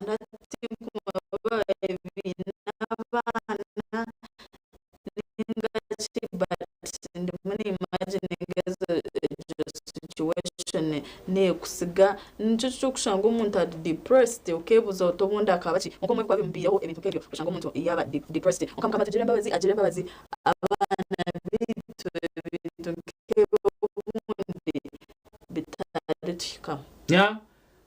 And I think baine abaana ninga ki but ndimu nimagininga egyo situation nekusiga nikyo ekyokushanga omuntu ari depressed okebuuza oti obundi akaba ki kwonka obumwe bikuba bimubaireho ebintu nk'ebyo oshanga omuntu yaba depressed kwonka Mukama atugirire embabazi agirire embabazi abaana baitu ebintu nk'ebyo obundi bitarituhikaho. Nya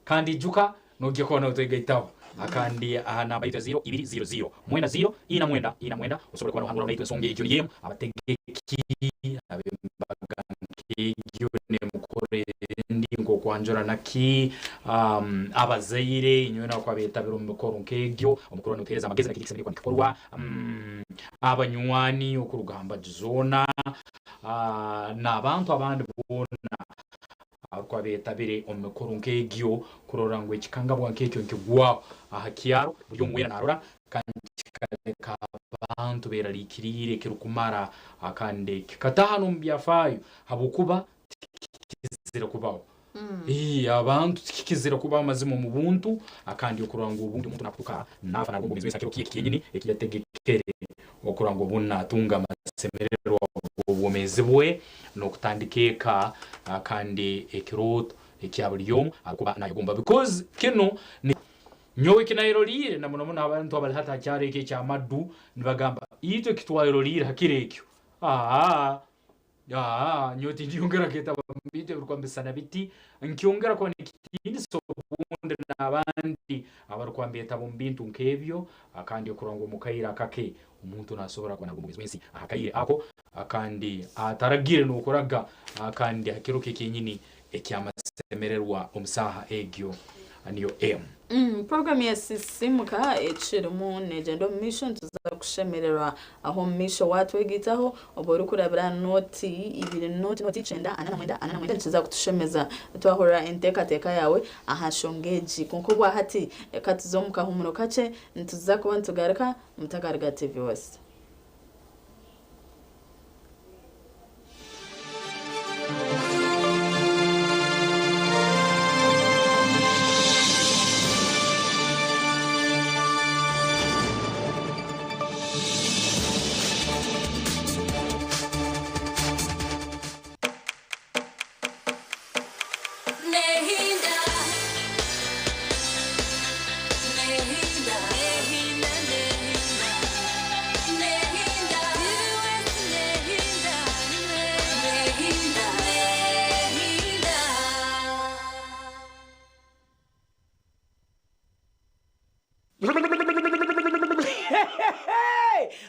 Kandi ijuka, noija kuba notwegaitaho akandi aha namba yaitu ya ziiro ibiri ziiro ziiro mwenda ziiro ina mwenda ina mwenda osobole kuba nohanguraho naitwe ensonga egyo niyo emu. Abategeki ab'embaga nk'egyo n'emikoro endi nk'okwanjura naki, abazaire inywena abakuba betabire omu mikoro nk'egyo, omukuru notuheereza amagezi nakiki ekisemeriire kuba nikikorwa, abanywani okuruga ha mbaju zoona, n'abantu abandi boona abarikuba betabire omu mikoro nk'egyo kurora ngu ekikangabwa nk'ekyo nikigwaho aha kyaro buri omwe weena narora kandi kikaleka abantu beraliikiriire ekirukumara kandi kikataaha n'omu byafaayo habwokuba tikikizire kubaho. Abantu tikikizire kubaho amazima omu buntu kandi okurora ngu obundi omuntu nakutuka nafa naruga omu bwomeezi bw'ensi ha kiro kye kyenyini eki yategekere okurora ngu obundi natunga amasemererwa g'obwomeezi bwe n'okutandika eka kandi ekirooto ekya buli omu arikuba nayegomba because kinu ni nyowe ekinayeroliire na muno muno abantu abali hati ha kyaro eki ekya Maddu nibagamba itwe ekitwayeroliire ha kiro ekyo aa Aa, nyowe tindyongera kwetaba omu bintu ebirikuba nibisana biti, nkyongera kuba n'ekitiinisa obundi n'abandi abarikuba nibeetaba omu bintu nk'ebyo, kandi okurora ngu omu kaire akake omuntu naasobora kuba naaruga omu bwomeezi bw'ensi aha kaire ako, kandi ataragiire n'okuraga, kandi ha kiro kye kyenyini. eky'amasemererwa omu saaha egyo niyo emu. Puroguramu ya Sisiimuka ekirimu neegyenda omu maisho nituza kushemererwa aho omu maisho waatwegaitaho oba orikurabira aha nooti ibiri nooti nooti kyenda ana na mwenda ana na mwenda nikiza kutushemeza twahurira enteekateeka yaawe aha nshonga egi kwonka obwa hati reka tuze omu kahuumuro kakye nituza kuba nitugaruka mutakaruga TV West. Nehinda, nehinda, nehinda, nehinda, nehinda, nehinda, nehinda.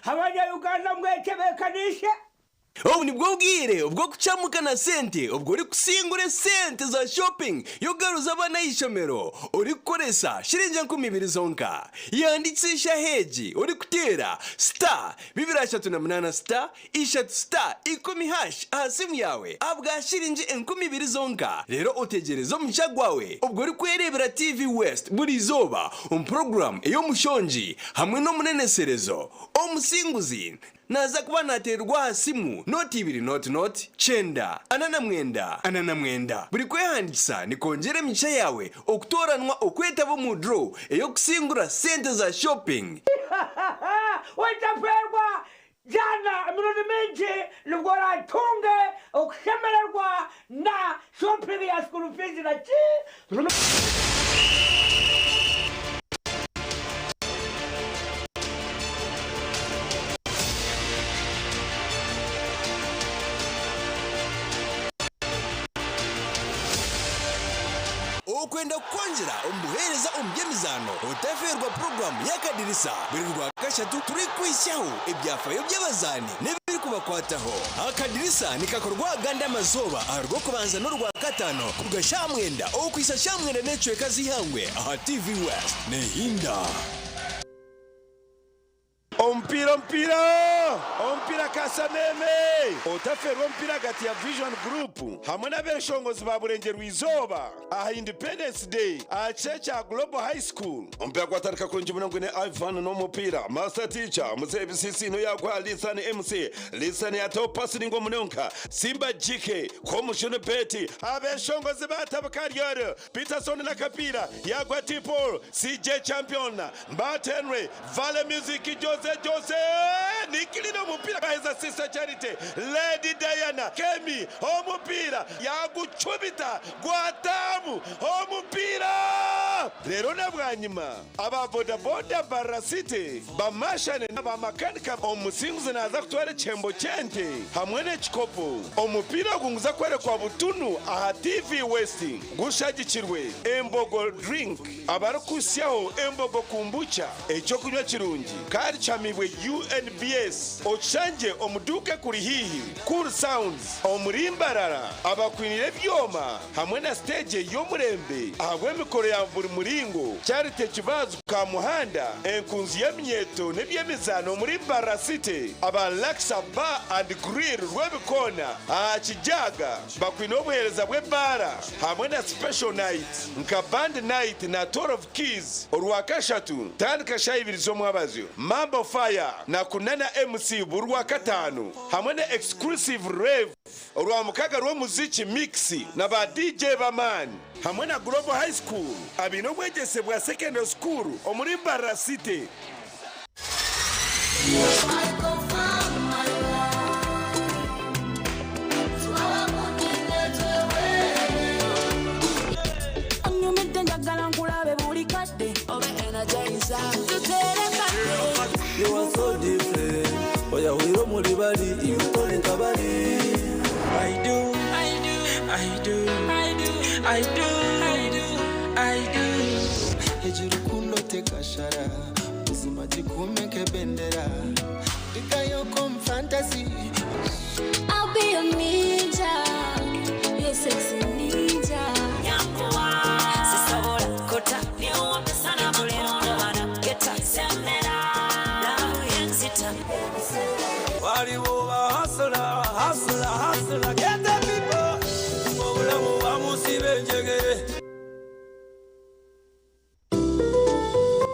Abanyayuganda mwetebekanishe. Obu nibwo bwire obw'okucamuka na sente obwo orikusingura esente za shopping y'okugaruza abaana aha orikukoresa shiringi 2000 zonka. Yandikisha aheegi orikuteera star 238 star 3 star 10 hash aha simu yawe ahabwa shiringi 2000 zonka. Reero otegyereze omugisha gwawe obwo orikwereebera TV West buri izooba omu puroguramu ey'omushongi hamwe n'omuneneserezo. Omusinguzi naaza kuba naateererwa aha simu nooti ibiri nooti nooti kyenda ana na mwenda ana na mwenda. Buri kwehandiikisa nikwongyera emigisha yaawe okutooranwa okwetaba omu draw ey'okusingura sente za shopping. Otaferwa jana emirundi mingi nibwo oratunge okushemererwa na shopping ya school fees na ki. Okwenda kukwongyera omu buheereza omu by'emizaano, otafeerwa puroguraamu y'Akadirisa buri Rwakashatu turikuhitsyaho ebyafayo by'abazaani n'ebirikubakwataho. Akadirisa nikakorwa agandi amazooba aha Rwokubanza n'Orwakataano kuruga shaaha mwenda okuhitsya shaaha mwenda n'ekicweka z'eihangwe aha TV West. Nehinda. Omupiira omupiira omupiira kasameme! Otaferwa omupiira ahagati ya Vision Group hamwe n'abeshongozi ba Burengyerwa Izooba aha Independence Day aha kishaayi kya Global High School. Omupiira gwatandika kurungi munonga gwine Ivan n'omupiira Master Teacher Muzeeyi Bisisiino yaguha Lisan MC Lisan yataho pasi ningwa munonga Simba GK Komushunu Betty Abeshongozi batabuka Ryoro Peterson n'akapiira yaguha T Paul CJ Champion Mbat Henry Vale Music Jose Jose Nikilina omupiira kaheza Sister Charity Lady Diana Kemi omupiira yagucumita gwatamu omupiira reero na bwanyima aba bodaboda Mbarara City bamashane n'aba makanika omusinguzi naaza kutwara ekihembo ky'ente hamwe n'ekikopo. Omupiira ogu niguza kworekwa butunu aha TV West gushagikirwe Embogo Drink abarikuhitsyaho Embogo Kombucha ekyokunywa kirungi kandi kihamibwe UNBS okishangye omu duuka ekuri haihi. Cool Sounds omuri Mbarara abakwiniire ebyoma hamwe na siteegi ey'omurembe ahabw'emikoro ya buri muringo. Charity Kibazu Kamuhanda enkunzi y'eminyeeto n'eby'emizaano omuri Mbarara City aba Laksa Bar and Grill Rwebikoona aha Kijaga bakwine obuheereza bw'ebaara hamwe na special night nka Band Night na 12 Keys Orwakashatu tandika shaaha ibiri z'omwabazyo. Mambo Fire na Kunana MC buri Rwakataano hamwe na Exclusive Rave Orwamukaga rw'omuziki Mix na ba DJ b'amaani hamwe na Global High School abaine obwegyese bwa Secondary School omuri Mbarara City. Onyumidde njagala nkulabe buli kadde obe energizer tuterekane. You are so different. Oyahwire omuri bari, iwe tori nka bari. I do, I do, I do, I do, I do, I do, I do. Egi rukundo tekashara buzima gikume nk'ebendera ndikayoko mu fantasy. I'll be your ninja, your sexy ninja. ba hustler, hustler, hustler, get the people. Obulamu bamusiba enjegere.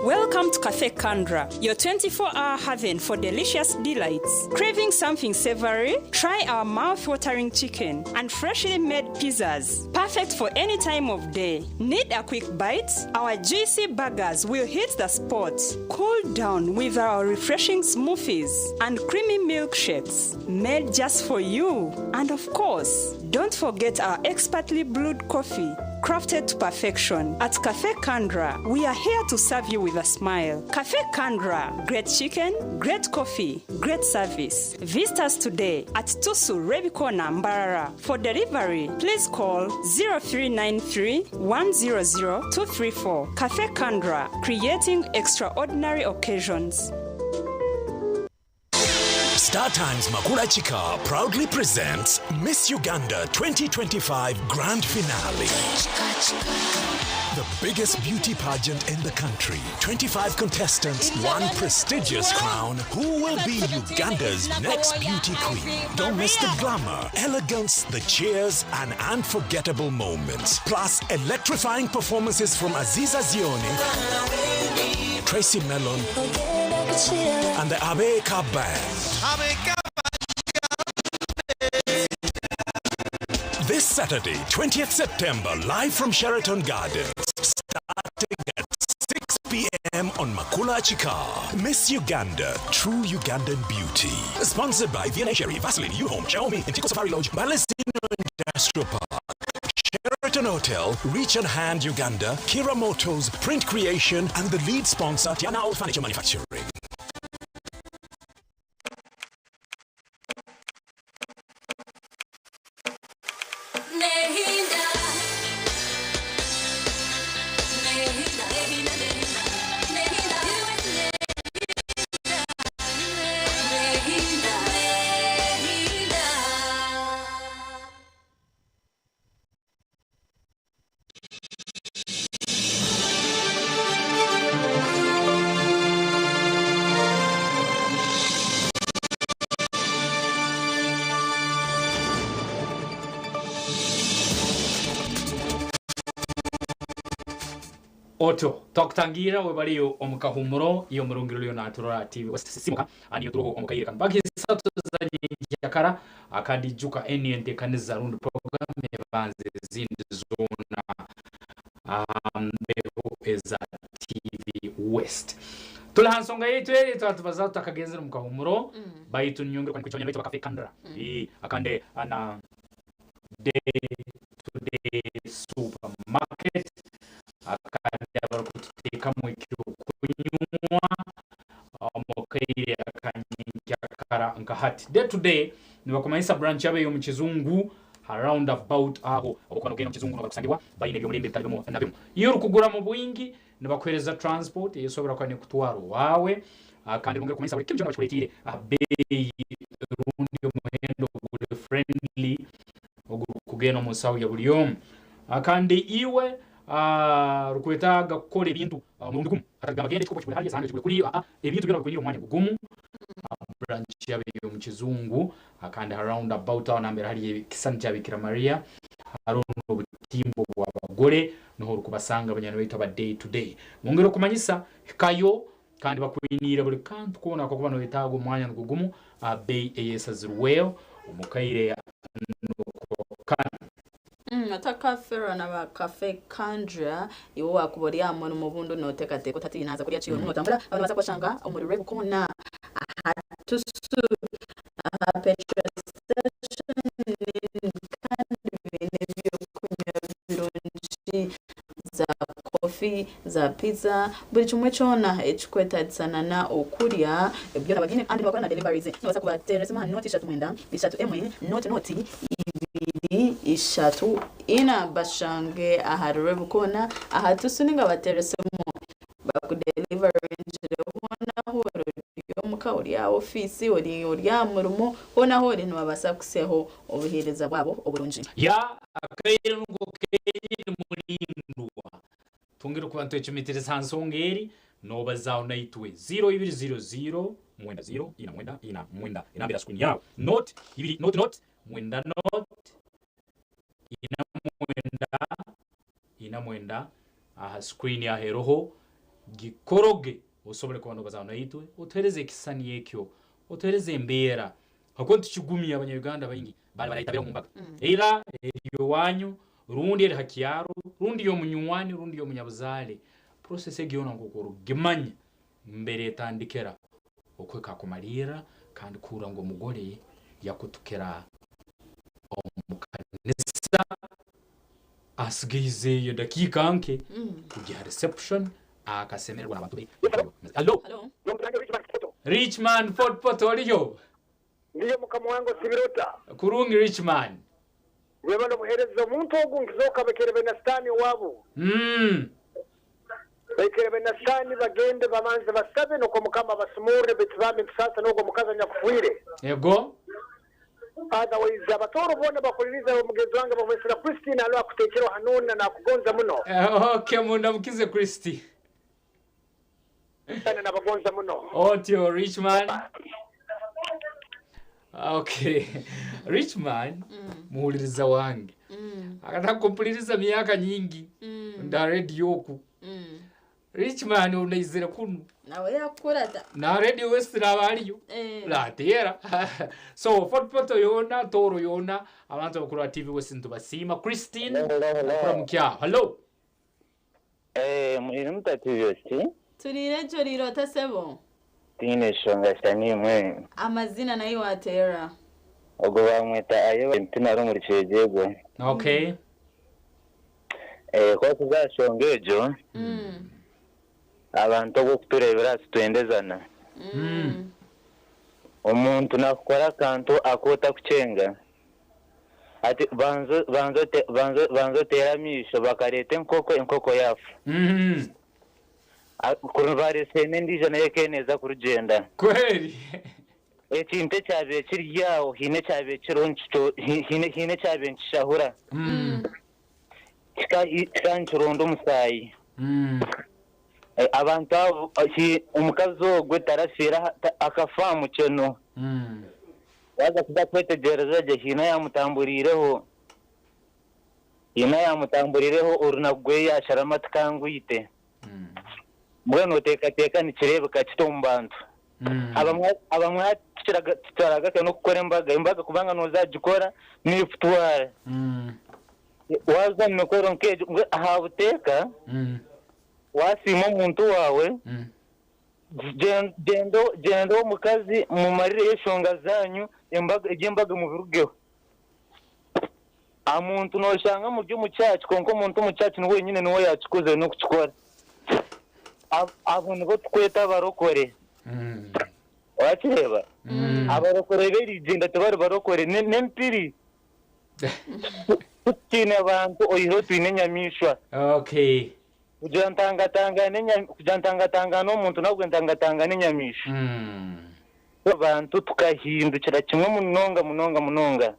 Welcome to Cafe Kandra, your 24 hour haven for delicious delights. Craving something savory? Try our mouth watering chicken and freshly made pizzas. Perfect for any time of day. Need a quick bite? Our juicy burgers will hit the spot. Cool down with our refreshing smoothies and creamy milkshakes made just for you. And of course, don't forget our expertly brewed coffee crafted to perfection. At Cafe Kandra, we are here to serve you with a smile. Cafe Kandra, great chicken, great coffee, great service. Visit us today at Tusu Rebikona Mbarara. For delivery, please call 0393 100 234. Cafe Kandra, creating extraordinary occasions. Star Times Makula Chika proudly presents Miss Uganda 2025 Grand Finale. The biggest beauty pageant in the country. 25 contestants, one prestigious crown. Who will be Uganda's next beauty queen? Don't miss the glamour, elegance, the cheers, and unforgettable moments. Plus, electrifying performances from Aziza Zioni, Tracy Mellon, and the Abeka Band. This Saturday, 20th September, live from Sheraton Gardens, starting at 6 p.m. on Makula Chika. Miss Uganda, True Ugandan Beauty. Sponsored by VNA Sherry, Vaseline, U-Home, Xiaomi, Intiko Safari Lodge, Balestino Industrial Park. Sheraton Hotel, Reach and Hand Uganda, Kira Motors, Print Creation, and the lead sponsor, Tiana Furniture Manufacturing. Otyo twakutangiira webariyo omu kahumuro iyo murungiro riyo naturora TV West sisimuka aniyo turoho omu kaire kanu bakisatu za akandi juka eni entekaniza rundi program ebanze ezindi zoona mbeho eza TV West tuli ha nsonga yaitu eri twatubaza tutakagenzere omu kahumuro baitu nyongere kwani baitu bakafe kandra akande ana day to day supermarket akandi abarikututeekamu ekyokunywa omukaire akanyenkyakara nka hati day to day nibakumanyisa branch yaabo ey'omu kizungu ha round about aho okuba nogenda omu kizungu nibakusangibwa baine ebyomulembe ebitali bimu na bimu iyo orikugura mu bwingi nibakuheereza transport eyosobora kuba nekutwara owaawe kandi bongera kumanyisa buri kintu kyona bakikureetiire aha beeyi rundi omuhendo guri friendly ogurikugenda omu nsaho ya buri omu kandi iwe rukwetaaga kukora ebintu omurundi gumu atagamba genda ekikopo kigure hariya esahani kigure kuriya ebintu byona bikwiriire omwanya gugumu branch yaabo ey'omu kizungu kandi ha round about aho nambere hari ekisani kya Bikira Maria hariho n'obutimbo bw'abagore niho orikubasanga abanyani baitu aba day to day mwongere okumanyisa hikayo kandi bakwiniire buri kantu koona akokuba noyetaaga omwanya nigugumu beeyi eyesazirweho omukaire nukokana Otakaferwa na ba Cafe Kandra iwe wakuba ori aha murimo obundi noteekateeka otatiina haza kurya ki notambura abantu nibabaasa kubashanga omuri Rwebukona aha Tusu aha petrol station kandi baine ebyokunywa birungi za coffee, za pizza buri kimwe kyona ekikwetagisana na okurya byona babiine kandi nibakora na deliveries nobaasa kubateerera esimu aha nooti ishatu mwenda ishatu emwe nooti nooti ibiri ishatu ina bashange ahari Rwebukona aha Tusu ninga bateere esimu bakudeliveringire hoona ahu ori ori omuka ori aha ofiisi ori ori aha murimo hoona ahu ori nibabaasa kukuhitsyaho obuheereza bwabo oburungi. Ya akaire niko kenyini mulindwa. Twongere kuba nitwecumitiriza ha nsonga eri, nobazaho naitwe 0200. Mwenda ziro, ina mwenda, ina mwenda. Enamba eri aha screen yaawe. Nought, ibiri, nought, nought, mwenda nought, ina mwenda, ina mwenda. Aha screen aho eroho. Gikoroge osobole kuba nobazaho naitwe, otuhereze ekisisani ekyo, otuhereze embeera. Ahakuba nitukigumya abanya-Uganda baingi bari barayetabira omu mbaga. Either eri owaanyu, rundi eri ha kyaro, rundi y'omunywani, rundi y'omunyabuzaare. Process egi yoona nk'oku orikugimanya, mbere etandikira okuhika aha kumariirira kandi kuhurira ngu omugore yakutukira omu kanisa asigaizeyo edakiika nke kugya aha reception akasemererwa n'abantu be. Hallo. Richman Fort Portal oriyo? Ndiyo mukama wange osibire ota? Kurungi Richman. Webale obuhereza omuntu ogu nkizoka baikaire baine sitaani owabu. Baikaire baine sitaani bagende babanze basabe nukwo mukama abasumurre baitu bambi nitusaasa nogu omukazi anyakufwire. Ego. Otherwise abatooro boona bakuliriza mugenzi wange bamwesera Christine aloho akutekereho hanuuna nakugonza muno. Ok mundamukize Christy. Kandi nabagonza muno. Otyo Richman. Okay. Richman muhuliriza wange. Akatakumpuliriza myaka nyingi. Nda radio oku. Richman onaizire kunu. Nawe yakukurata. Na radio west naba ariyo. Nateera. So Fort Portal yoona, Tooro yoona, abantu abakurora TV West nitubasiima. Christine, akuramukya. Hello. Eh, mwine mutatiire ki? Turiire egyo oriire ota sebo? Tihaine nshonga sha nimwe. Amazina nahi wateera? Ogwo bamweta Ayeba Ntinari omuri Kyegegwa. Okay. Eh, ku orikuza aha nshonga egyo, abantu obu orikutureebera aha titwendezana. Omuntu naakukora akantu aku otarikukyenga. Ati banza banza ote banza banza oteere amaisho bakareeta enkoko enkoko yaafa. A- Kuri bareetsire n'endiijo nayo ekaba neeza kurugyenda. Kweri. Ekintu ekyabaire kiri aho haine ekyabaire kiriho nikito haine haine ekyabaire nikishahura. Kika kikaba nikironda omusaayi. Abantu abo omukazi ogwo tarafiire aha akafa aha mukyeno. Waaza kuza kwetegyereza gye haine ayaamutamburiireho. Haine ayaamutamburiireho orunaku rwe yaasharamu ati ka ngwite. Mbwenu oteekateeka nikireebeka kita omu bantu? Abamwe abamwe hati tituragaruka n'okukora embaga. Embaga kubanga nooza kugikora neekutwara. Waaza omu mikoro nk'egyo mbwenu aha buteeka waasiima omuntu waawe, gyenda gyenda ow'omukazi mumarireyo enshonga zaanyu embaga eby'embaga mubirugeho. Aha muntu nooshanga muri omu church kwonka omuntu omu church niwe wenyine niwe yaakikozire n'okukikora. Abo nibo tukweta abarokore. Wakireeba? Abarokore b'erigyenda tibari barokore n'empiri. Titwine bantu oihireho twine enyamaishwa. Okay. Kugira ntangatangane kugira ntangatangane omuntu nabwo ntangatangane enyamaishwa. Abantu tukahindukira kimwe munonga munonga munonga.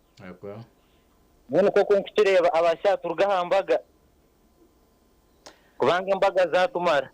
Mbwenu nk'oku nkukireeba abashaija turuge aha mbaga kubanga embaga zaatumara.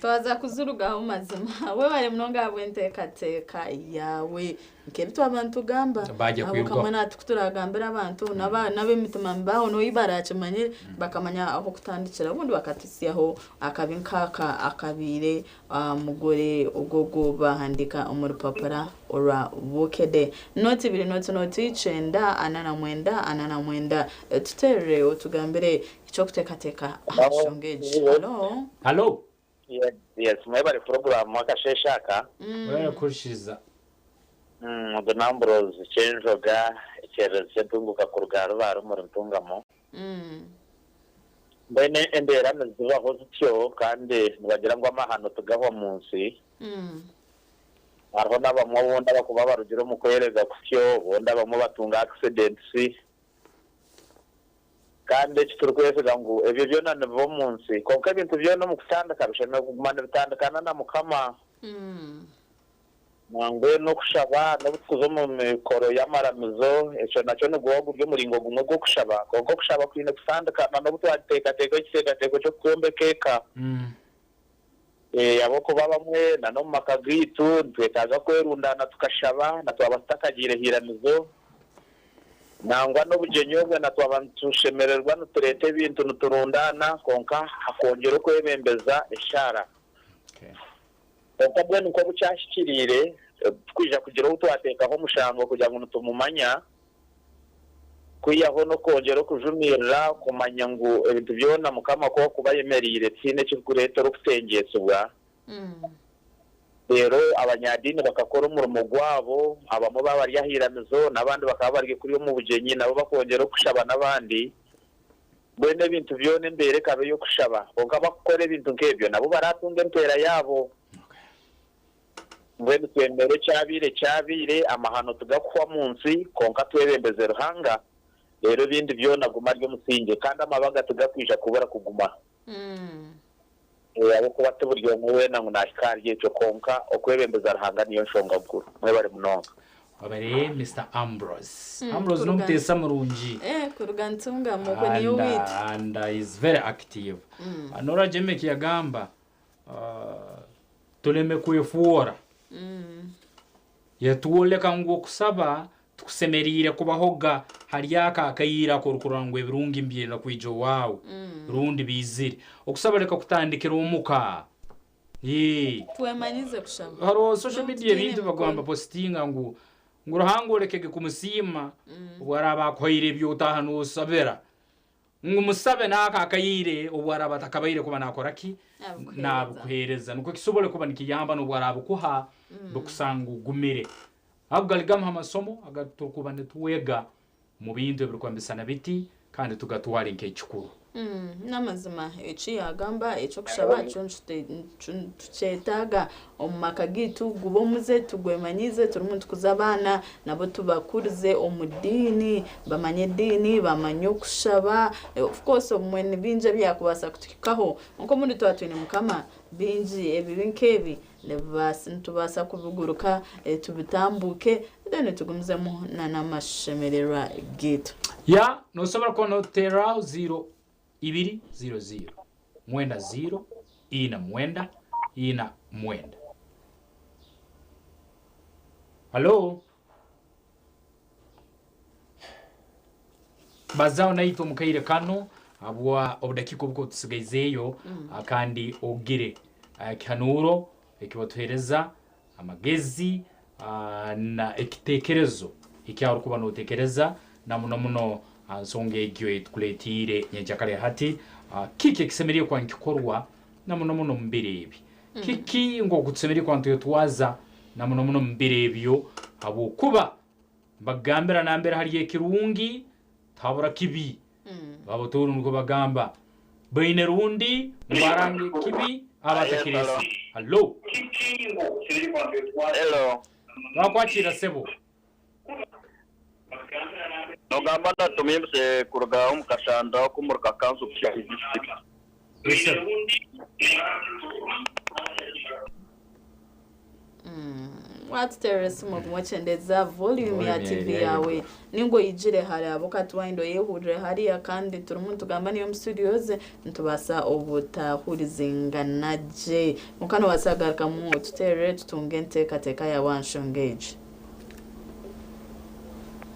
Twaza kuzirugaho mazima. Webare munonga ahabw'enteekateeka yaawe. Nk'ebi twaba nitugamba. Baagya Ahabw'okuba kwirwaho. mbwenu hati ku turaagambire abantu n'aba- n'ab'emitima mibi aho n'ou baraakimanyire bakamanya ah'okutandikira obundi bakatuhitsyaho akabi nk'aka akabaire aha mugore ogwo ogu baahandiika omu rupapura orwa Bukedde. Nooti ibiri nooti nooti kyenda ana na mwenda ana na mwenda. Tuteerere otugambire Eky'okuteekateeka aha nshonga egi. Halo? Halo? Yes, yes, mwebare puroguramu akasheeshe aka. Mwebare kuhurikiza. Ogu ni Ambrose Kyenjoga, ekyererezi ky'entunguka kuruga ahari Rubare omuri Ntungamo. Mbwenu embeera nizibaho zityo kandi nibagira ngu amahano tigahwa omu nsi. Hariho n'abamwe obundi abakuba barugire omu kwerega kutyo, obundi abamwe batunga accidents. Kandi eki turikwesiga ngu ebyo byona nibiba omu nsi, kwonka ebintu byona omu kutandika bishemereire kuguma nibitandikana na Mukama. Nangwenu okushaba n'obu tukuza omu mikoro y'amaramizo, ekyo nakyo niguba guri omuringo gumwe gw'okushaba. Kwonka okushaba kwine kutandikana n'obu twagiteekateeka ekiteekateeko ky'okwombeka eka. Ahabw'okuba abamwe na n'omu maka gaitu nitwetaaga kwerundaana tukashaba na twaba tutakagiire ha iramizo. Nangwa n'obugyenyi obwe na twaba nitushemererwa nitureeta ebintu niturundaana kwonka hakongyera okwebembeza eshaara. Kwonka mbwenu nk'obu kyahikiriire, titurikwija kugira ou twateekaho omushango kugira ngu nitumumanya, kwihaho n'okwongyera okujumirira kumanya ngu ebintu byona Mukama ku arikuba ayemereire tihaine ekirikureetera okutengyetsibwa. Reero abanyadiini bakakora omurimo gwabo, abamwe baaba bari aha iramizo n'abandi bakaba bari kuriya omu bugyenyi nabo bakongyera okushaba n'abandi. Mbwenu ebintu byona embeera ekaba ey'okushaba. Kwonka abakukora ebintu nk'ebyo nabo baratunga empeera yaabo. Mbwenu twemere ekyabaire kyabaire, amahano tigakuhwa mu nsi, kwonka twebembeze Ruhanga, reero ebindi byona agume ari omusingye. Kandi amabaga tigakwija kubura kuguma. Ahabw'okuba ti buri omwe weena ngu naahika ahari ekyo, kwonka okwebembeza Ruhanga niyo nshonga nkuru. Mwebare munonga. Wabare Mister Ambrose. Ambrose n'omuteesa murungi. Eh, kuruga Ntungamo okwe niyo owaitu. And is very active. Nora Jemeki yagamba tuleme kwefuora. Yatwoleka ngu okusaba tikusemeriire kubahoga hali ako akaire ak'orukurora ngu ebirungi nibyenda kwija owaawe rundi biizire. Okusaba leka kutandikira omuka. Ee. Twemanyize kushaba. Haroho social N'obu media tutaine ebintu mikono. bagamba positinga ngu ngu Ruhanga olekege kumusiima obu araaba akuhaire eby'otaaha n'osabira. Ngu musabe n'ako akaire obu araaba atakabaire kuba naakora ki? Nabikuheereza. Naabikuheereza. Nukwo kisobole kuba nikiyamba n'obu araabikuha bikusanga ogumire. Ago gali gamu ha masomo aga turukuba nitwega mu bintu ebirukuba nibisana biti kandi tugatwale nk'ekikuru. N'amazima eki yaagamba eky'okushaba kyo nitukyetaaga omu maka gaitu gube omuze tugwemanyiize turimu nitukuza abaana nabo tubakurize omu diini bamanye ediini bamanye okushaba of course obumwe ni bingi ebyakubaasa kutuhikaho kwonka obundi twaba twine mukama bingi ebibi nk'ebi nitubaasa kubiguruka tubitambuuke then tugumizemu n'amashemererwa gaitu. Ya, nosobora kuba notuterraho ziiro ibiri ziiro ziiro mwenda ziiro ina mwenda ina mwenda. Halo? Bazaho naitwe omu kaire kanu habwa obudakiika obuke obutusigaizeeyo kandi ogire ekihanuuro eki batuheereza, amagezi na ekiteekerezo eki orukuba nooteekereza na muno muno ha nsonga egyo ei tukuleetiire nyenkyakara ya hati. Kiki ekisemeriire kuba nikikorwa na muno muno omu biro ebi? Kiki nk'oku tusemeriire kuba nitwetwaza na muno muno omu biro ebyo habwokuba Mbagambira nambere hali ekirungi tihabura kibi. Abatooro nukwo bagamba. Baine rundi ngu aranga ekibi aba atakireesire. Hallo. Hello. Twakwakira sebo. Nogamba na Tumimbuse kuruga omu Kashanda oku Muruka Council Bushahi District. Esebo. Watuterera esimu ogume okyendeza volume ya TV yaawe ninga oyigire hare ahabw'okuba tiwayenda oyehurire hariya kandi turimu nitugamba naiwe omu studios nitubaasa obutahurizingana gye kwonka nobaasa kugarukamu otuterere tutunge enteekateeka yaawe aha nshonga egi.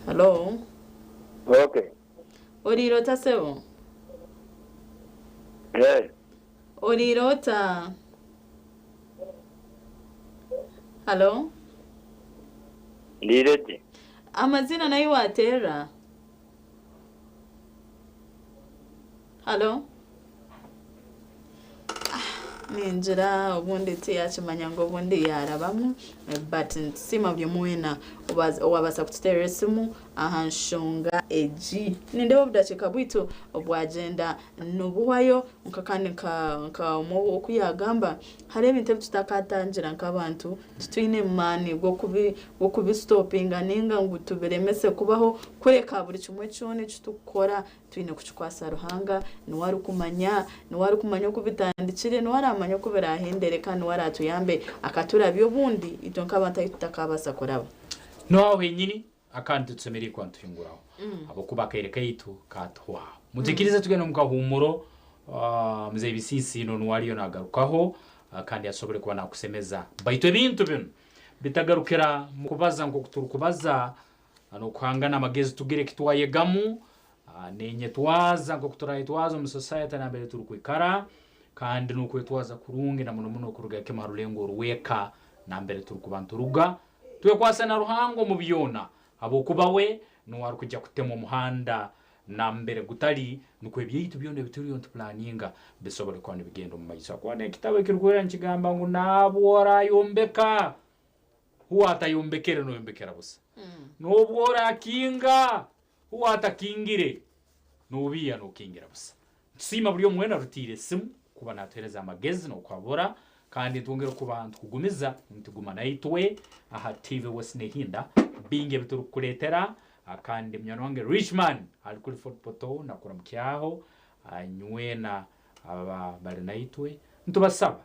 Hallo? Okay. Oriire ota sebo? Hey. Oriire ota? Halo? Ndiire gye. Amaziina n'ahi waateerera? Halo? Ningira obundi tiyakimanya ngu obundi yaarabamu but nitusiima buri omwe weena owaabaasa kututeerera esimu aha nshonga egi. Nindeeba obudakiika bwaitu bwagyenda nibuhwayo nka kandi nka nka omwe oku yaagamba hariho ebintu ebi tutakatangira nk'abantu titwine maani g'okubisitopinga nainga ngu tubiremese kubaho kureka buri kimwe kyona eki turikukora twine kukikwasa Ruhanga niwe arikumanya niwe arikumanya oku bitandikire niwe aramanya oku biraahendere kandi niwe araatuyambe akaturabya obundi itwe nk'abantu ahu tutakaabaasa kuraba. N'aho henyini Akandi titusemeriire kuba nituhinguraho habwokuba akaire kaitu katuhwaho. Mutikirize tugende omu kahuumuro, Mzee Bisiisi n'onu aliyo nagarukaho. Kandi asobole kuba nakusemeza. Baitu ebintu binu bitagarukira mu kubaza nk'oku turukubaza n'okuhangana amagezi tugire eki twayegamu n'enyetwaza nk'oku turayetwaza omu society nambere turukwikara kandi n'okwetwaza kurungi na muno muno kuruga kimu ha rulengo orw'eka nambere turukuba nituruga. Twekwase na Ruhanga omu byona habwokuba we nuwe arukwija kutema omuhanda nambere gutali nukwo ebyaitu byona ebi turiyo nitupulaninga bisobole kuba nibigenda omu maiso. Habwokuba n'ekitabu ekirukwera nikigamba ngu n'obu orayombeka, huwe atayombekere noyombekera busa. N'obu orakinga, huwe atakingire nobiiha nokingira busa. Nitusiima buri omwe weena arutiire esimu kuba natuheereza amagezi n'okuhabura kandi nitwongera kuba nitukugumiza nti guma naitwe aha TV West Nehinda bingi ebiturukukuleetera Kandi munywani wange Richman ali kuri Fort Portal nakuramukyaho, nywena aba bari naitwe nitubasaba.